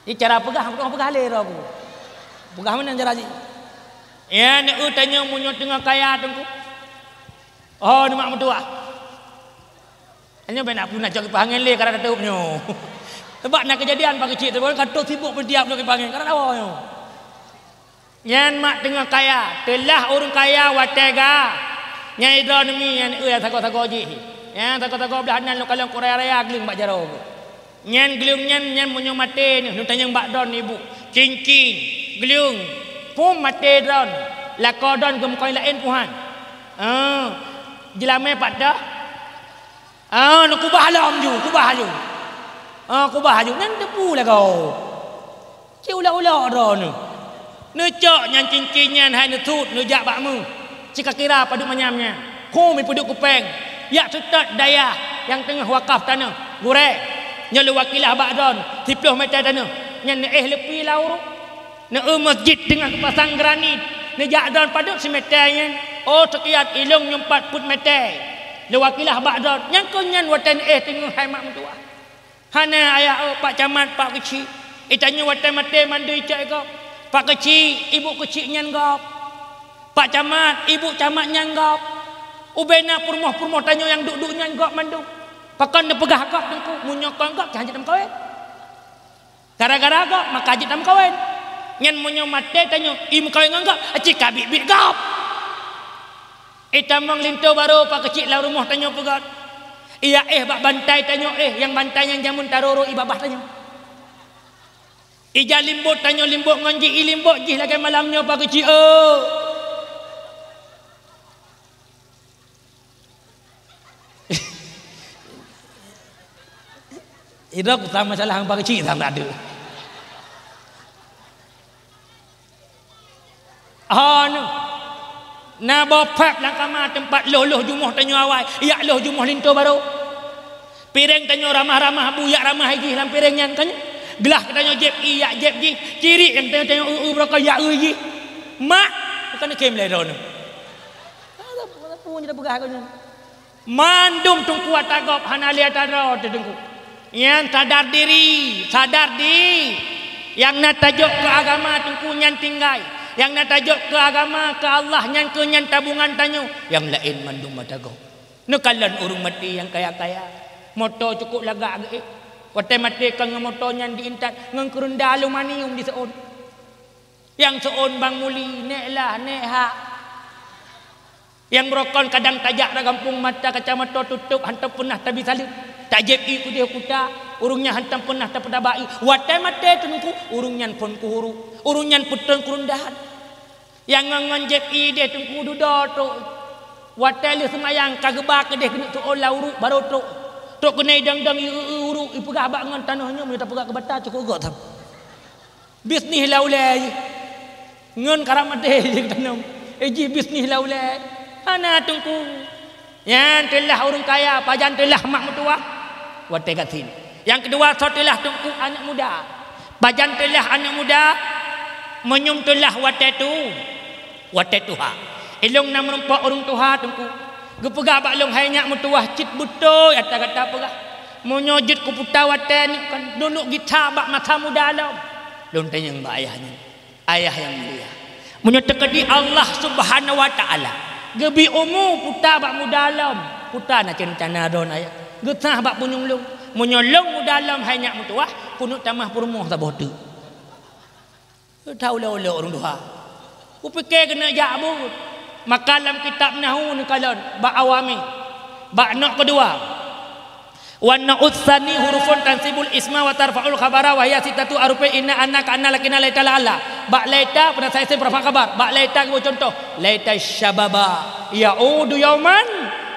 Di cara peugah, peugah, peugah lé roh ku. Peugah meunan cara jih. Ya, neu-eu tanyoe meunyoe teungoh kaya teungku. Oh, neumat meutuwah. Nyoe bèk na puna cok kipah angén lé, karap tatôp nyoe. Sabab na keujadian bak keuchik, sabab ka trôh sibuk meutiap nyoe kipah angén, karap tawoe nyoe. Nyan mak teungoh kaya, teulah ureuëng kaya watèe ga. Nyan idroe neumi nyan, eu, nyang sagoe-sagoe jih. Nyang sagoe-sagoe blaih nan lôn kalon ku raya-raya gleueng bak jaroe. Nyan gleueng nyan, nyan meunyoe maté nyoe, neutanyong bak droen ibu. Cincin, gleueng, phôn maté droen, lakoe droen geumeukawen laén phôn han. Ah, jeulamé pat dah. Ah, neukubah lom ju, kubah ju. Ah, kubah ju, nyan teupeue lagoe. Cit ulok-ulok droeneuh. Neucok nyan cincin nyan hai neusut neujak bak meu. Cit ka kira padub manyam nyan. Khum ipeuduek kupéng. Jak seutôt dayah nyang teungoh wakaf tanoh. Gurèe, nyoe lôn wakilah bak droen siploh mètè tanoh. Nyan neuéh leupie lam uruek. Neu-eu masjid teungoh geupasang granit. Neujak droen padub simètè nyan. Oh, seukian, ilong nyoe pat peuet mètè. Lôn wakilah bak droe, nyang keu nyan watèe neuéh teungoh hai mak meutuwah. Hana ayah, oh, Pak Camat, Pak Keuchik. Geutanyoe watèe maté mandum icok gob. Pak Keuchik, Ibu Keuchik nyan gob. Pak Camat, Ibu Camat nyan gob. Ubena peurumoh-peurumoh tanyoe nyang duek-duek nyan gob mandum. Pakon neupeugah gob Teungku, meunyoe kon gob, ka jeuet tameukawen. Gara-gara gob, maka jeuet tameukawen. Nyan meunyoe maté tanyoe, i meukawen ngon gob, aci ka biet-biet gob. Itamong linto barô Pak Keuchik lam rumoh tanyoe peugöt. Iya éh bak bantai tanyoe éh, nyang bantai nyang jameun tarô-rô i babah tanyoe. Ija limbot tanyoe limbot ngon jih, i limbot jih lagèe malam nyoe Pak Keuchik, oh. Idok sama salah Pak Keuchik sama ada. Oh, nu. Na boh pap lam kama teumpat lôh-lôh jumoh tanyoe awai, yak lôh jumoh linto barô. Piréng tanyoe ramah-ramah bu yak ramah jih lam piréng nyan kan. Glah tanyoe jép i yak jép jih, cirik nyang tanyoe tanyoe eu-eu beurokon yak eu jih. Mak, bukan khem lé droeneuh. Peue nyang peugah kau nyan? Mandum Teungku ata gob hana lé ata droe teuh Teungku. Nyan sadar diri, sadar di. Nyang na tajok keu agama Teungku nyan tinggai. Nyang na tajok keu agama, keu Allah nyan keu nyan tabungan tanyoe. Nyang laén mandum ata gob. Neukalon ureuëng maté nyang kaya-kaya. Moto cukup lagak geuéh. Watée maté kon ngon moto nyan diintat ngon keurunda aluminium diseuôn. Nyang seuôn bang muli, nék lah, nék hak. Nyang beurokon kadang tajak rot gampông mata kacamata tutôp hantom peunah tabi saleuem. Tajép ié keudeh kuta, ureuëng nyan hantom peunah tapeutabah ié. Watée maté teungku, ureuëng nyan phon keuhuru, ureuëng nyan peutrön keurundahan. Nyang ngon-ngon jép ié deh teungku dudoe trok. Watée lheueh seumayang ka geuba keudeh keuneuk seuôn lam uruek barô trok. Trok keunoe idong-dong ié eu-eu uruek ipeugah bak ngon tanoh nyoe meunyoe tapeugah keu bata cukôp gok tham. Bisnih lam ulée jih. Ngon karam maté jih tanom. Eh jih bisnih lam ulée. Hana teungku. Nyan teulah ureuëng kaya, pajan teulah mak meutuwah. Watée gasien. Nyang keudua soe teulah teungku aneuëk muda. Pajan teulah aneuëk muda, meunyoe teulah watée tu, watée tuha. Ilong na meurumpok ureuëng tuha teungku. Geupeugah bak lôn hai nyak meutuwah cit beutôi ata gata peugah. Meunyoe jeuet kuputa watée nyoe kan, dunuek gita bak masa muda lom. Lôn tanyong bak ayah nyan. Ayah nyang mulia, meunyoe teukeudi Allah Subhanahu wa Ta'ala geubri umu puta bak muda lom, puta na ceurencana droe ayah geusah bak punyueng lôn. Meunyoe lôn muda lom hai nyak meutuwah, keuneuk tamah peurumoh saboh teuk. Teuh ulée-ulée ureuëng tuha. Kupike keuneuk jak buet. Maka lam kitab Nahu neukalon bak awami, bak nok keudua. Wan na'ut tsani hurufun tansibul isma wa tarfa'ul khabara wa hiya sittatu arufin inna anna ka'anna lakinna laita la'alla. Bak laita peunasai isim rafa khabar. Bak laita geuboh cuntoh, laita syababa ya'udu yauman.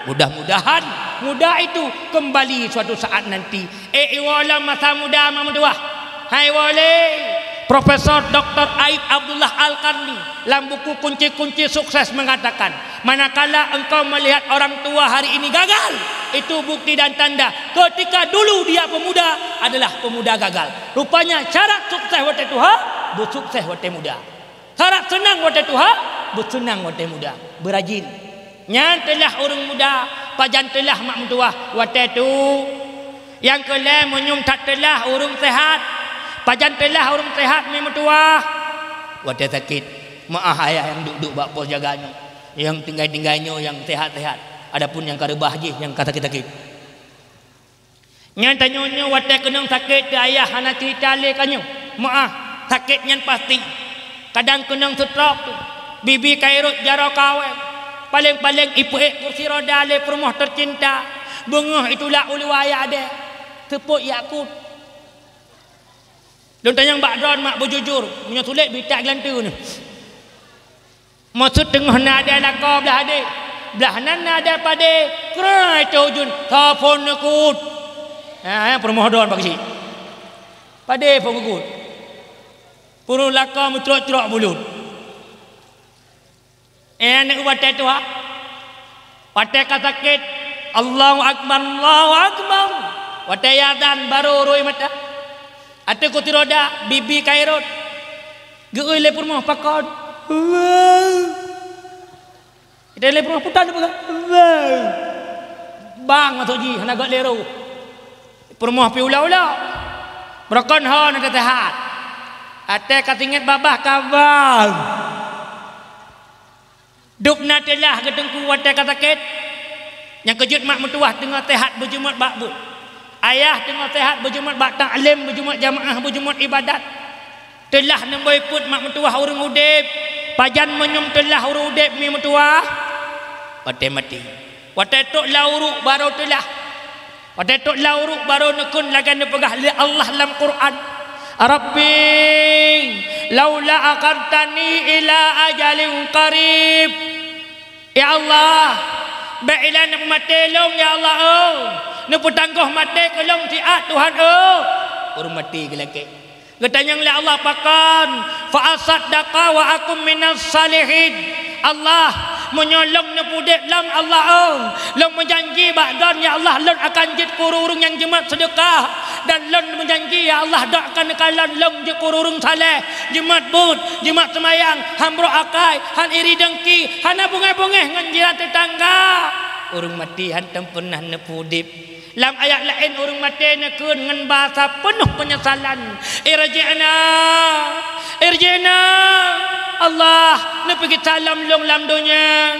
Mudah-mudahan muda itu kembali suatu saat nanti. Eh, iwoe lom masa muda mak meutuwah. Hai woe lé, Profesor Doktor Aib Abdullah Al-Qarni lam buku Kunci-Kunci Sukses mengatakan, manakala engkau melihat orang tua hari ini gagal, itu bukti dan tanda ketika dulu dia pemuda adalah pemuda gagal. Rupanya syarat sukses watée tuha, beusukses watée muda. Harap seunang watée tuha, beuseunang watée muda. Beurajin. Nyan teulah ureuëng muda, pajan teulah mak meutuwah watée tu. Nyang keu lhée meunyoe that teulah ureuëng seuhat. Pajan teulah ureuëng seuhat mi meutuwah. Watée sakét, meuáh ayah nyang duek-duek bak pos jaga nyoe, nyang tinggai-tinggai nyoe nyang seuhat-seuhat. Adapun nyang ka reubah jih nyang ka sakét-sakét. Nyan tanyoe nyoe watée keunong sakét teuh ayah hana ceurita lé ka nyoe. Meuáh, sakét nyan pasti. Kadang keunong seutrok teuh, bibi ka irot jaroe kawée. Paleng-paleng ipeuék kursi roda lé peurumoh teucinta. Beungoh itulak u luwa ayah deh. Seupôt Yakut. Lôn tanyong bak droe mak beujujur, meunyoe sulet bita geulanteue nyoe. Maksud teungoh na adée lakoe blah adé, blah nan na adée padé, krai teuh ujun, saphon neukut. Ha, peurumoh droe bak keuchik. Padé phon geukut. Peurumoh lakoe meucrok-crok bulut. Eh, aneuk watée tuha. Watée ka sakét, Allahu Akbar, Allahu Akbar. Watée azan, barô rui mata. Ateueh kursi roda, bibi ka irot. Geuui lé peurumoh pakon. Itée lé peurumoh putan peugah. Bang maksud jih hana gét lé roh. Peurumoh pi ula-ula. Beurokon ho na teusehat. Até ka singet babah ka bang. Dub na teulah geuteungku watée ka sakét. Nyang keujeuet mak meutuwah teungoh sehat beujeumat bak buet. Ayah teungoh sehat beujeumat bak taklim, beujeumat jamaah, beujeumat ibadat. Teulah neubôi peuet mak meutuwah ureuëng udeb. Pajan meunyoe teulah ureuëng udeb mi meutuwah? Watée maté. Watée trok lam uruek barô teulah. Watée trok lam uruek barô neukheun lagée neupeugah lé Allah lam Quran, "Rabbi, laula akhartani ila ajalin qarib." Ya Allah, bék ilée neupeumaté lôn, ya Allah, oh. Neupeutanggoh maté keu lôn siat, Tuhan, oh. Ureuëng maté geulakée. Geutanyong lé Allah pakon, "Fa asaddaqa wa akun minas salihin." Allah, meunyoe lôn neupeudeb lom, Allah, oh, lôn meujanji bak droen, ya Allah, lôn akan jeuet keu ureuëng nyang jeumat seudeukah, dan lôn meujanji, ya Allah, droen akan neukalon lôn jeuet keu ureuëng saleh, jeumat buet, jeumat seumayang, han brok akai, han iri dengki, hana beungéh-beungéh ngon jiran teutangga. Ureuëng maté hántom peunah neupeudeb. Lam ayat laén ureuëng maté neukheun ngon bahasa peunoh peunyesalan, "Irji'na, irji'na, Allah, neupeugisa lom lôn lam donya.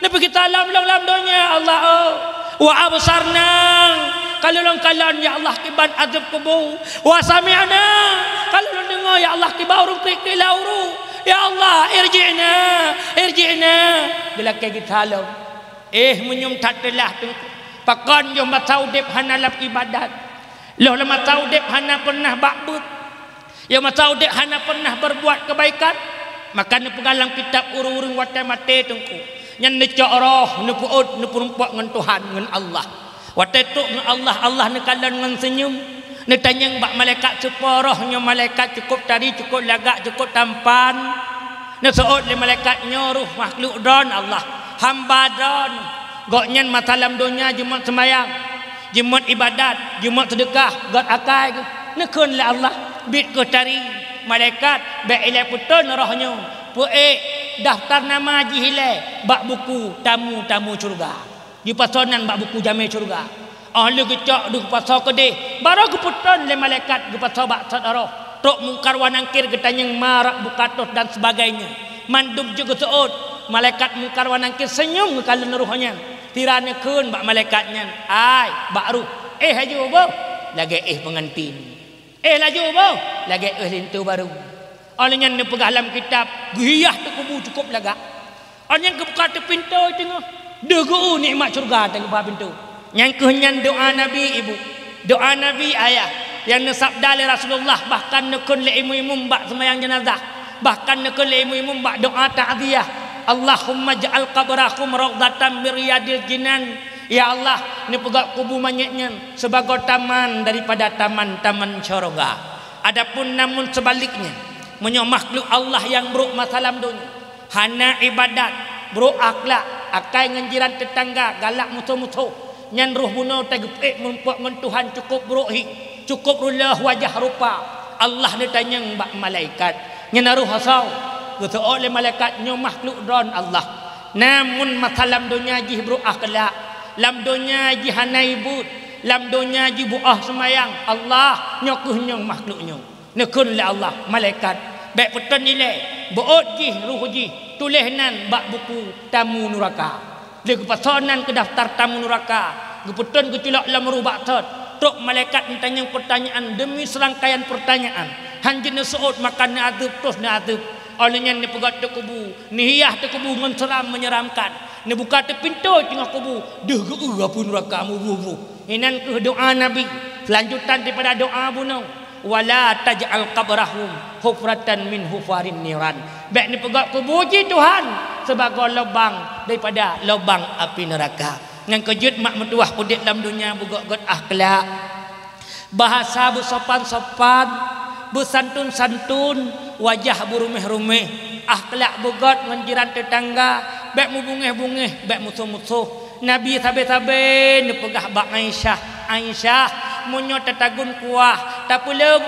Neupeugisa lom lôn lam donya, Allah, oh. Wa absarna, ka lôn kalon, ya Allah, kiban azab kubu. Wa sami'na, ka lôn deungoe, ya Allah, kiban ureuëng kriet-kriet lam uruek. Ya Allah, irji'na, irji'na." Geulakée gisa lom. Eh, meunyoe that teulah teungku. Pakon yoh masa udeb hana lam ibadat. Loh lam masa udeb hana peunah bak buet. Yoh masa udeb hana peunah berbuat kebaikan. Maka neupeugah lam kitab ureuëng-ureuëng watée maté teungku. Nyan neucok roh, neupeuôt, neupeurumpok ngon Tuhan, ngon Allah. Watée trok ngon Allah, Allah neukalon ngon seunyum. Neutanyong bak malaikat, "Soe po roh nyoe?" Malaikat, "Cukup tari, cukup lagak, cukup tampan." Neuseuôt lé malaikat, "Nyoe roh makhluk droen, Allah, hamba droen. Gobnyan masa lam donya jeumat seumayang, jeumat ibadat, jeumat seudeukah, gét akai geuh." Neukheun lé Allah, "Biet kheueh tari." Malaikat, "Bék ilée peuton roh nyoe. Peuék daftar nama jih ilée bak buku tamu-tamu syeuruga." Geupasoe nan bak buku jamé syeuruga. Óh lheueh geucok, geupasoe keudeh, barô geupeuton lé malaikat, geupasoe bak sot roh. Trok Mungkar wa Nangkir geutanyong, "Man rabbuka?" dan sebagainya. Mandum jeuet geuseuôt. Malaikat Mungkar wa Nangkir seunyum geukalon roh nyan. Sira neukheun bak malaikat nyan, "Ai, bak roh, éh laju boh, lagée éh peungantin. Éh laju boh, lagée éh linto barô." Óh lheueh nyan neupeugah lam kitab, geuhiah teukubu cukup lagak. Óh nyang geubuka teupintoe teungoh, deuh geu-eu nikmat syeuruga teungoh bak pintoe. Nyang kheueh nyan doá Nabi, ibu, doá Nabi, ayah, nyang neusabda lé Rasulullah, bahkan neukheun lé imum-imum bak seumayang jeunazah, bahkan neukheun lé imum-imum bak doá takziah, "Allahumma ij'al qabrahum raudhatan min riyadil jinan." Ya Allah, neupeugét kubu manyét nyan sibagoe taman daripada taman-taman syeuruga. Adapun namun seubaliknya, meunyoe makhluk Allah nyang brok masa lam donya, hana ibadat, brok akhlak, akai ngon jiran teutangga, galak musoh-musoh, nyan roh bunoe teugeupiek meurumpok ngon Tuhan, cukup brok hi, cukup reuloh wajah rupa. Allah neutanyong bak malaikat, "Nyan roh soe?" Geuseuôt lé malaikat, "Nyoe makhluk droen, Allah. Namun masa lam donya jih brok akhlak, lam donya jih hana ibuet, lam donya jih buôh seumayang, Allah, nyoe kheueh nyoe makhluk nyoe." Neukheun lé Allah, malaikat, "Bék peuton ilée, beuôt jih roh jih, tuléh nan bak buku tamu nuraka." Lheueh geupasoe nan keu daftar tamu nuraka, geupeuton geuculok lam roh bak sot, trok malaikat neutanyong peurtanyaan deumi seurangkaian peurtanyaan, hán jeuet neuseuôt maka neuadeueb, troh neuadeueb. Óh lheueh nyan neupeugét teukubu, neuhiah teukubu ngon seuram meunyeramkan, neubuka teupintoe teungoh kubu, deuh geu-eu apui nuraka meuwueh-wueh. Inan kheueh doá Nabi. Seulanjutan daripada doá bunoe, "Wa la taj'al qabrahum hufratan min hufarin niran." Bék neupeugét kubu jih Tuhan sibagoe lubang daripada lubang api neuraka. Nyang keujeuet mak meutuwah udeb lam donya beugét-gét akhlak. Bahasa beusopan-sopan, beusantun-santun, wajah beuruméh-ruméh, akhlak beugét ngon jiran teutangga, bék meubungéh-bungéh, bék musoh-musoh. Nabi sabe-sabe neupeugah bak Aisyah, "Aisyah, meunyoe tatagun kuah, tapeuleu,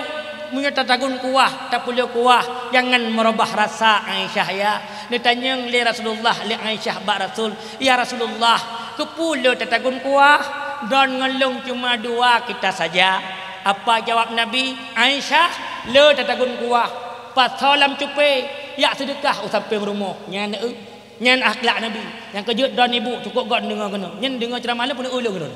meunyoe tatagun kuah, tapeuleu kuah, jangan meurubah rasa, Aisyah, ya." Neutanyong lé Rasulullah, lé Aisyah bak Rasul, "Ya Rasulullah, Keupeue le tatagun kuah? Droeneuh ngon lôn cuma dua kita saja. Apa jawab Nabi? "Aisyah, le tatagun kuah. Pasoe lam cupe, jak seudeukah u sampéng rumoh." Nyan, eu, nyan akhlak Nabi. Nyang keujeuet droeneuh ibu, cukôp gob neudeungoe keunoe. Nyan deungoe ceuramah lôn, peuneuk ulôn keunoe.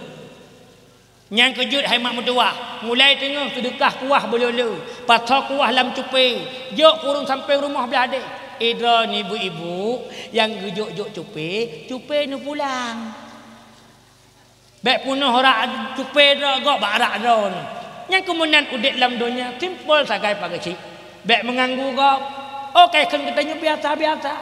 Nyang keujeuet hai mak meutuwah, mulai teungoh seudeukah kuah beuleu-leu, pasoe kuah lam cupe, jok ureuëng sampéng rumoh blaih deh. Eh, droeneuh ibu-ibu, nyang geujok-jok cupe, cupe neupulang. Bék peunoh rak cupe droe gob bak rak droeneuh. Nyang keumeunan udeb lam donya, simpel sagai pageue cit. Bék meunganggu gob. Oh, kai kheun geutanyoe biasa-biasa.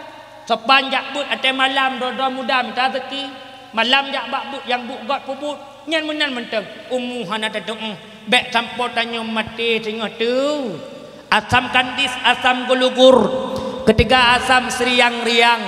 Sopan jak beuet até malam, droe-droe muda mita rezeki. Malam jak bak beuet, nyang beuet göt peubuet. Nyan meunan mantong, umu hana tatu'oh. Bék sampoe tanyoe maté singoh teue. Asam kandis, asam geulugur. Keutiga asam seuriang-riang.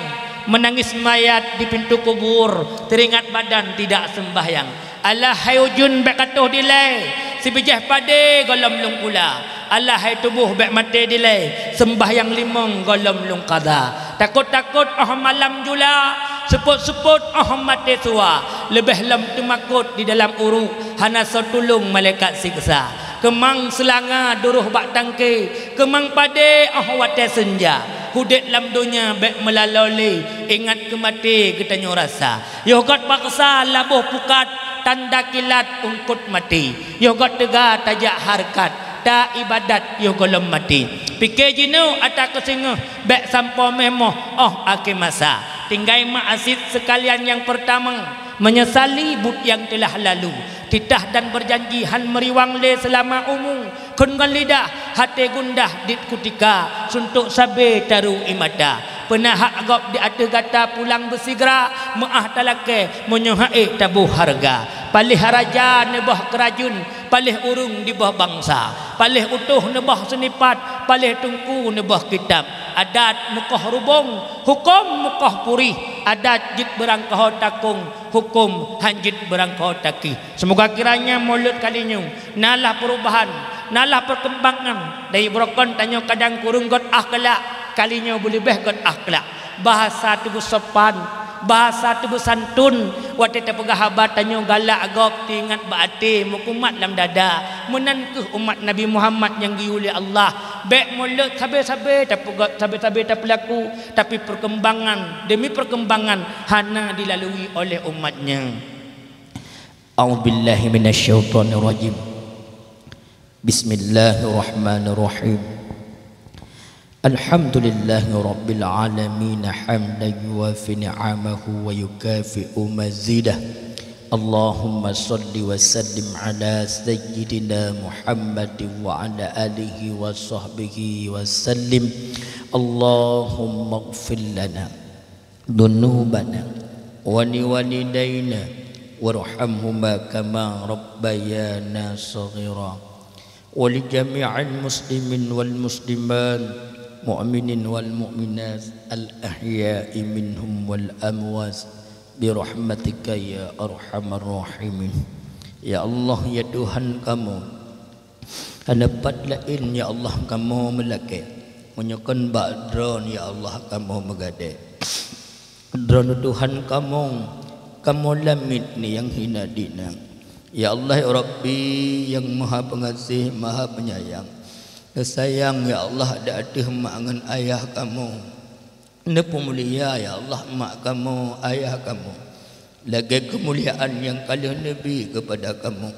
Meunangis mayat di pintoe kubur. Teuringat badan tidak sembahyang. Alah hai ujeuen bék ka toh dilée, sibijéh padé gohlom lôn pula. Alah hai tuboh bék maté dilée, seumbahyang limong gohlom lôn qadha. Takot-takot óh malam jula, seupôt-seupôt óh maté suwa. Leubeh lom teumakot di dalam uruek, hana soe tulông malaikat siksa. Keumang seulanga duroh bak tangke, keumang padé óh watée seunja. Udeb lam donya bék meulaloe lé, ingat keu maté geutanyoe rasa. Yoh göt paksa laboh pukat, tanda kilat eungkôt maté. Yoh göt teuga tajak hareukat, ta iébadat yoh gohlom maté. Pike jinoe ata keu singoh, bék sampoe méh moh óh akhé masa. Tinggai maksiet seukalian nyang peurtama, meunyeusali buet nyang teulah lalu. Titah dan beujanji han meuriwang lé seulama umu. Kheun ngon lidah, até gundah dit kutika, suntok sabe taru ie mata. Peunahak gob di ateueh gata pulang beusigra, meuáh talakée meunyoe han ék taboh hareuga. Paléh raja neuboh keurajeuen, paléh ureuëng diboh bansa, paléh utôh neuboh seunipat, paléh teungku neuboh kitab. Adat mukoh rubông, huköm mukoh purih. Adat jeuet beurangkaho takong, huköm han jeuet beurangkaho taki. Seumoga kiranya mulod kali nyoe na lah peurubahan, na lah peurkeumbangan. Dari beurokon tanyoe kadang kureueng göt akhlak, kali nyoe beuleubeh göt akhlak. Bahasa teubeusopan, bahasa teubeusanton, watée tapeugah haba tanyoe galak gob teuingat bak até, meukumat lam dada. Meunan kheueh umat Nabi Muhammad nyang geuyue lé Allah. Bék mulod sabe-sabe tapeugöt, sabe-sabe tapeulaku, tapi peurkeumbangan demi peurkeumbangan hana dilalui oleh umat nyan. A'udzubillahi minasyaitonirrajim. Bismillahirrahmanirrahim. Alhamdulillahirabbil alamin, hamdan yuwafi ni'amahu wa yukafi'u mazidah. Allahumma shalli wa sallim ala sayyidina Muhammadin wa ala alihi wa sahbihi wa sallim. Allahumma ighfir lana dzunubana wa liwalidaina warhamhuma kama rabbayana shaghira. Wa li jami'il muslimin wal muslimat, mu'minin wal mu'minat, al ahya'i minhum wal amwat, bi rahmatika ya arhamar rahimin. Ya Allah, ya Tuhan kamoe, hana pat laén, ya Allah, kamoe meulakée, meunyoe kon bak Droeneuh, ya Allah, kamoe meugadée. Droeneuh Tuhan kamoe, kamoe lamiet ngon nyang hina dina. Ya Allah, ya Rabbi, nyang Maha Peungaséh, Maha Peunyayang, neusayang, ya Allah, di ateueh mak ngon ayah kamoe. Neupeumulia, ya Allah, mak kamoe, ayah kamoe, lagée keumuliaan nyang ka lheueh neubri keupada kamoe.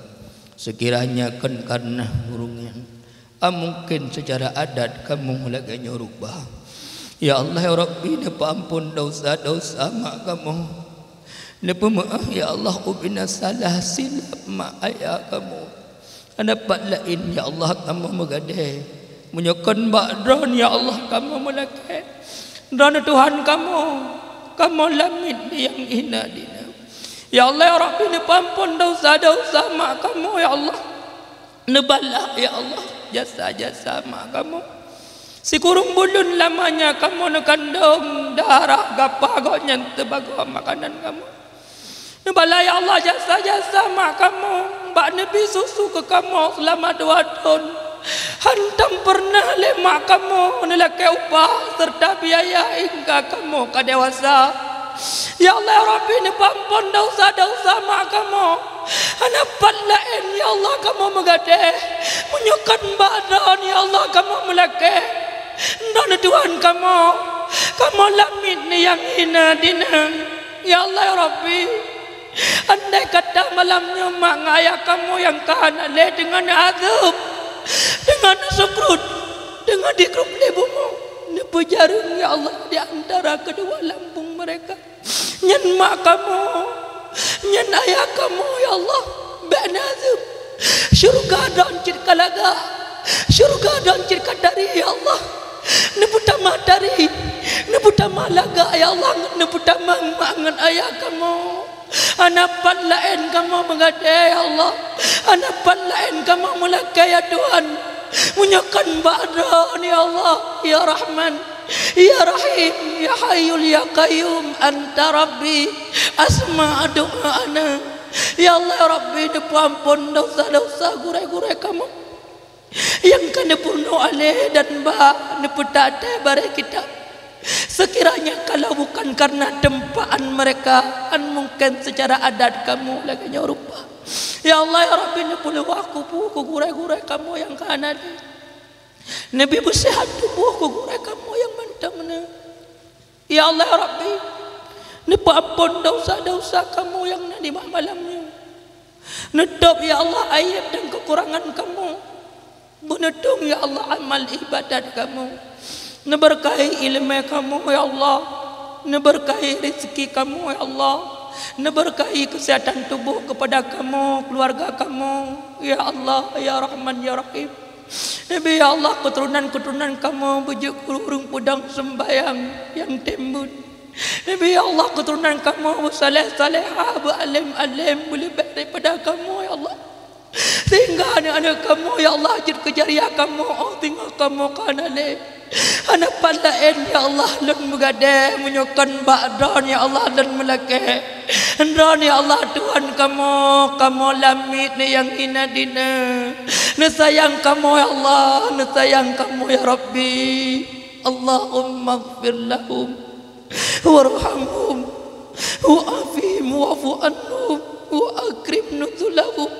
Seukiranya kon kareuna ureuëng nyan, a mungken seucara adat kamoe lagée nyoe rubah. Ya Allah, ya Rabbi, neupeuamphon desya-desya mak kamoe. Neupeumeuáh, ya Allah, ubena salah silap mak ayah kamoe. Hana pat laén, ya Allah, kamoe meugadée. Meunyoe kon bak Droeneuh, ya Allah, kamoe meulakée. Droeneuh Tuhan kamoe, kamoe lamiet ngon nyang hina dina. Ya Allah, ya Rabbi, neupeuamphon desya-desya mak kamoe, ya Allah. Neubalah, ya Allah, jasa-jasa mak kamoe. Sikureueng buleuen lamanya kamoe neukandong, darah gapa gobnyan teubagoe makanan kamoe. Neubalah, ya Allah, jasa-jasa mak kamoe, bak neubri susu keu kamoe seulama dua thon. Hantom peureunah lé mak kamoe neulakée upah seureuta biaya hingga kamoe ka dewasa. Ya Allah, ya Rabbi, neupeuamphon desya-desya mak kamoe. Hana pat laén, ya Allah, kamoe meugadée. Meunyoe kon bak droe, ya Allah, kamoe meulakée. Droeneuh Tuhan kamoe, kamoe lamiet nyan nyang hina dina. Ya Allah, ya Rabbi, andai kata malam nyoe mak ngon ayah kamoe nyang ka hana lé, deungon azeub, deungon sukruet, deungon dikruet lé bumoe, neupeujareueng, ya Allah, di antara keudua lambong mereka. Nyan mak kamoe, nyan ayah kamoe, ya Allah, bék na azeub. Syeuruga droen cit ka lagak, syeuruga droen cit ka tari, ya Allah. Neupeutamah tari, neupeutamah lagak, ya Allah, neupeutamah mak ngon ayah kamoe. Hana pat laén kamoe meugadée, ya Allah. Hana pat laén kamoe meulakée, ya Tuhan. Meunyoe kon bak droeneuh, ya Allah, ya Rahman, ya Rahim, ya Hayyul, ya Qayyum, Anta Rabbi, asma' du'aana. Ya Allah, ya Rabbi, neupeuamphon desya-desya gurée-gurée kamoe nyang ka neupeurunoe alée dan ba neupeutatée barée kitab. Sekiranya kalau bukan karena tempaan mereka, kan mungkin secara adat kamoe lagée nyoe rupa. Ya Allah, ya Rabbi, neupeuluwah kubu keu gurée-gurée kamoe nyang ka hana lé. Neubi beuseuhat tuboh keu gurée kamoe nyang mantong na. Ya Allah, ya Rabbi, neupeuamphon desya-desya kamoe nyang na nibak malam nyoe. Neutôb, ya Allah, aieb dan keukurangan kamoe. Beuneutông, ya Allah, amal iébadat kamoe. Neubeurkahi iéleumé kamoe, ya Allah. Neubeurkahi rezeki kamoe, ya Allah. Neubeurkahi keuseuhatan tuboh keupada kamoe, keuluwarga kamoe, ya Allah, ya Rahman, ya Rahim. Neubi, ya Allah, keuturonan-keuturonan kamoe beujeuet keu ureuëng peudong seumbahyang nyang tem buet. Neubi, ya Allah, keuturonan kamoe beusaléh-saléhah, beualém-além, beuleubeh daripada kamoe, ya Allah. Sehingga aneuëk-aneuëk kamoe, ya Allah, jeuet keu jariah kamoe, óh singoh kamoe ka hana lé. Hana pat laén, ya Allah, lôn meugadée, meunyoe kon bak Droeneueh, ya Allah, lôn meulakée. Droeneueh, ya Allah, Tuhan kamoe, kamoe lamiet nyang hina dina. Neusayang kamoe, ya Allah, neusayang kamoe, ya Rabbi. Allahummaghfir lahum, warhamhum, wa'afihim, wa'fu anhum, wa akrim nuzulahum,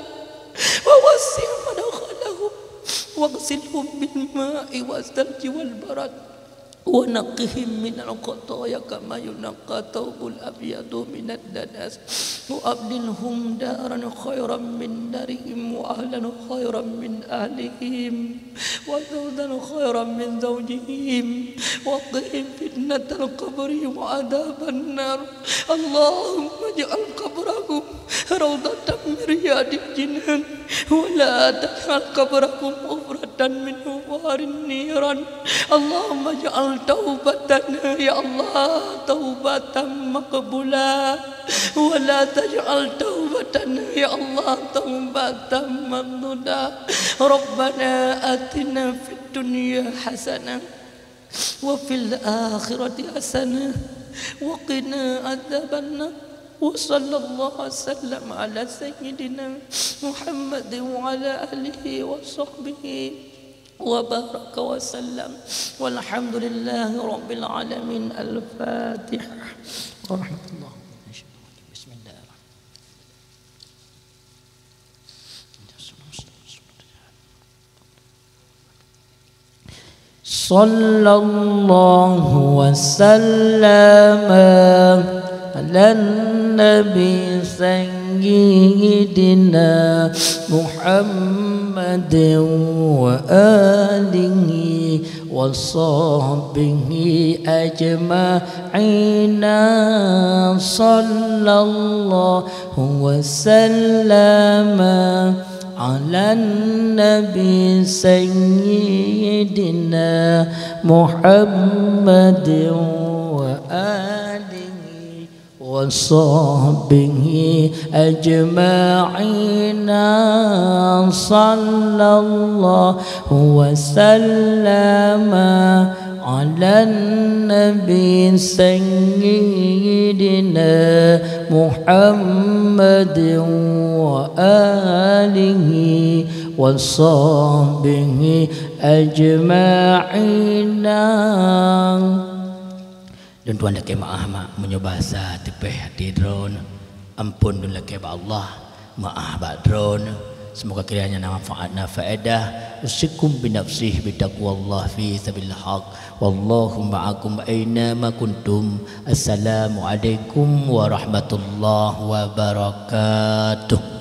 wa wasi' madkhalahum, waghsilhum bil ma'i waz zalji wal barad, wa naqqihim minal khataya kama yunaqqa tsaubul abyadu minad danas, wa abdilhum daran khairan min darihim, wa ahlan khairan min ahlihim, wa zawjan khairan min zawjihim, wa qihim fitnatal qabri wa adzaban nar. Allahumma ij'al qabrahum raudhatan min riyadil jinan, wa la taj'al qabrahum hufratan min hufarin niran. Allahumma ij'al taubatana, ya Allah, taubatan maqbulah, wa la taj'al taubatana, ya Allah, taubatan mardudah. Rabbana atina fid dunya hasanah, wa fil akhirati hasanah, wa qina adzabannar. Wa sallallahu wasallam ala sayyidina Muhammadin wa ala alihi wa sahbihi wa baraka wa sallam. Walhamdulillahi rabbil alamin. Al-Fatihah. Warahmatullahi wabarakatuh. Bismillahirrahmanirrahim. صلى الله وسلم على النبي سيدنا محمد وآله وصحبه أجمعين. صلى الله وسلم على النبي سيدنا محمد وآله وصحبه أجمعين. صلى الله وسلم على النبي سيدنا محمد وآله وصحبه أجمعين. Lôn tuan lakée meu'ah mak meunyoe bahasa teupeh até droeneuh. Amphon lôn lakée bak Allah, meu'ah bak droeneuh. Seumoga kiranya na manfaat, na faedah. Usikum bi nafsi bi taqwallah fi sabilil haq. Wallahu ma'akum aina ma kuntum. Assalamualaikum warahmatullahi wabarakatuh.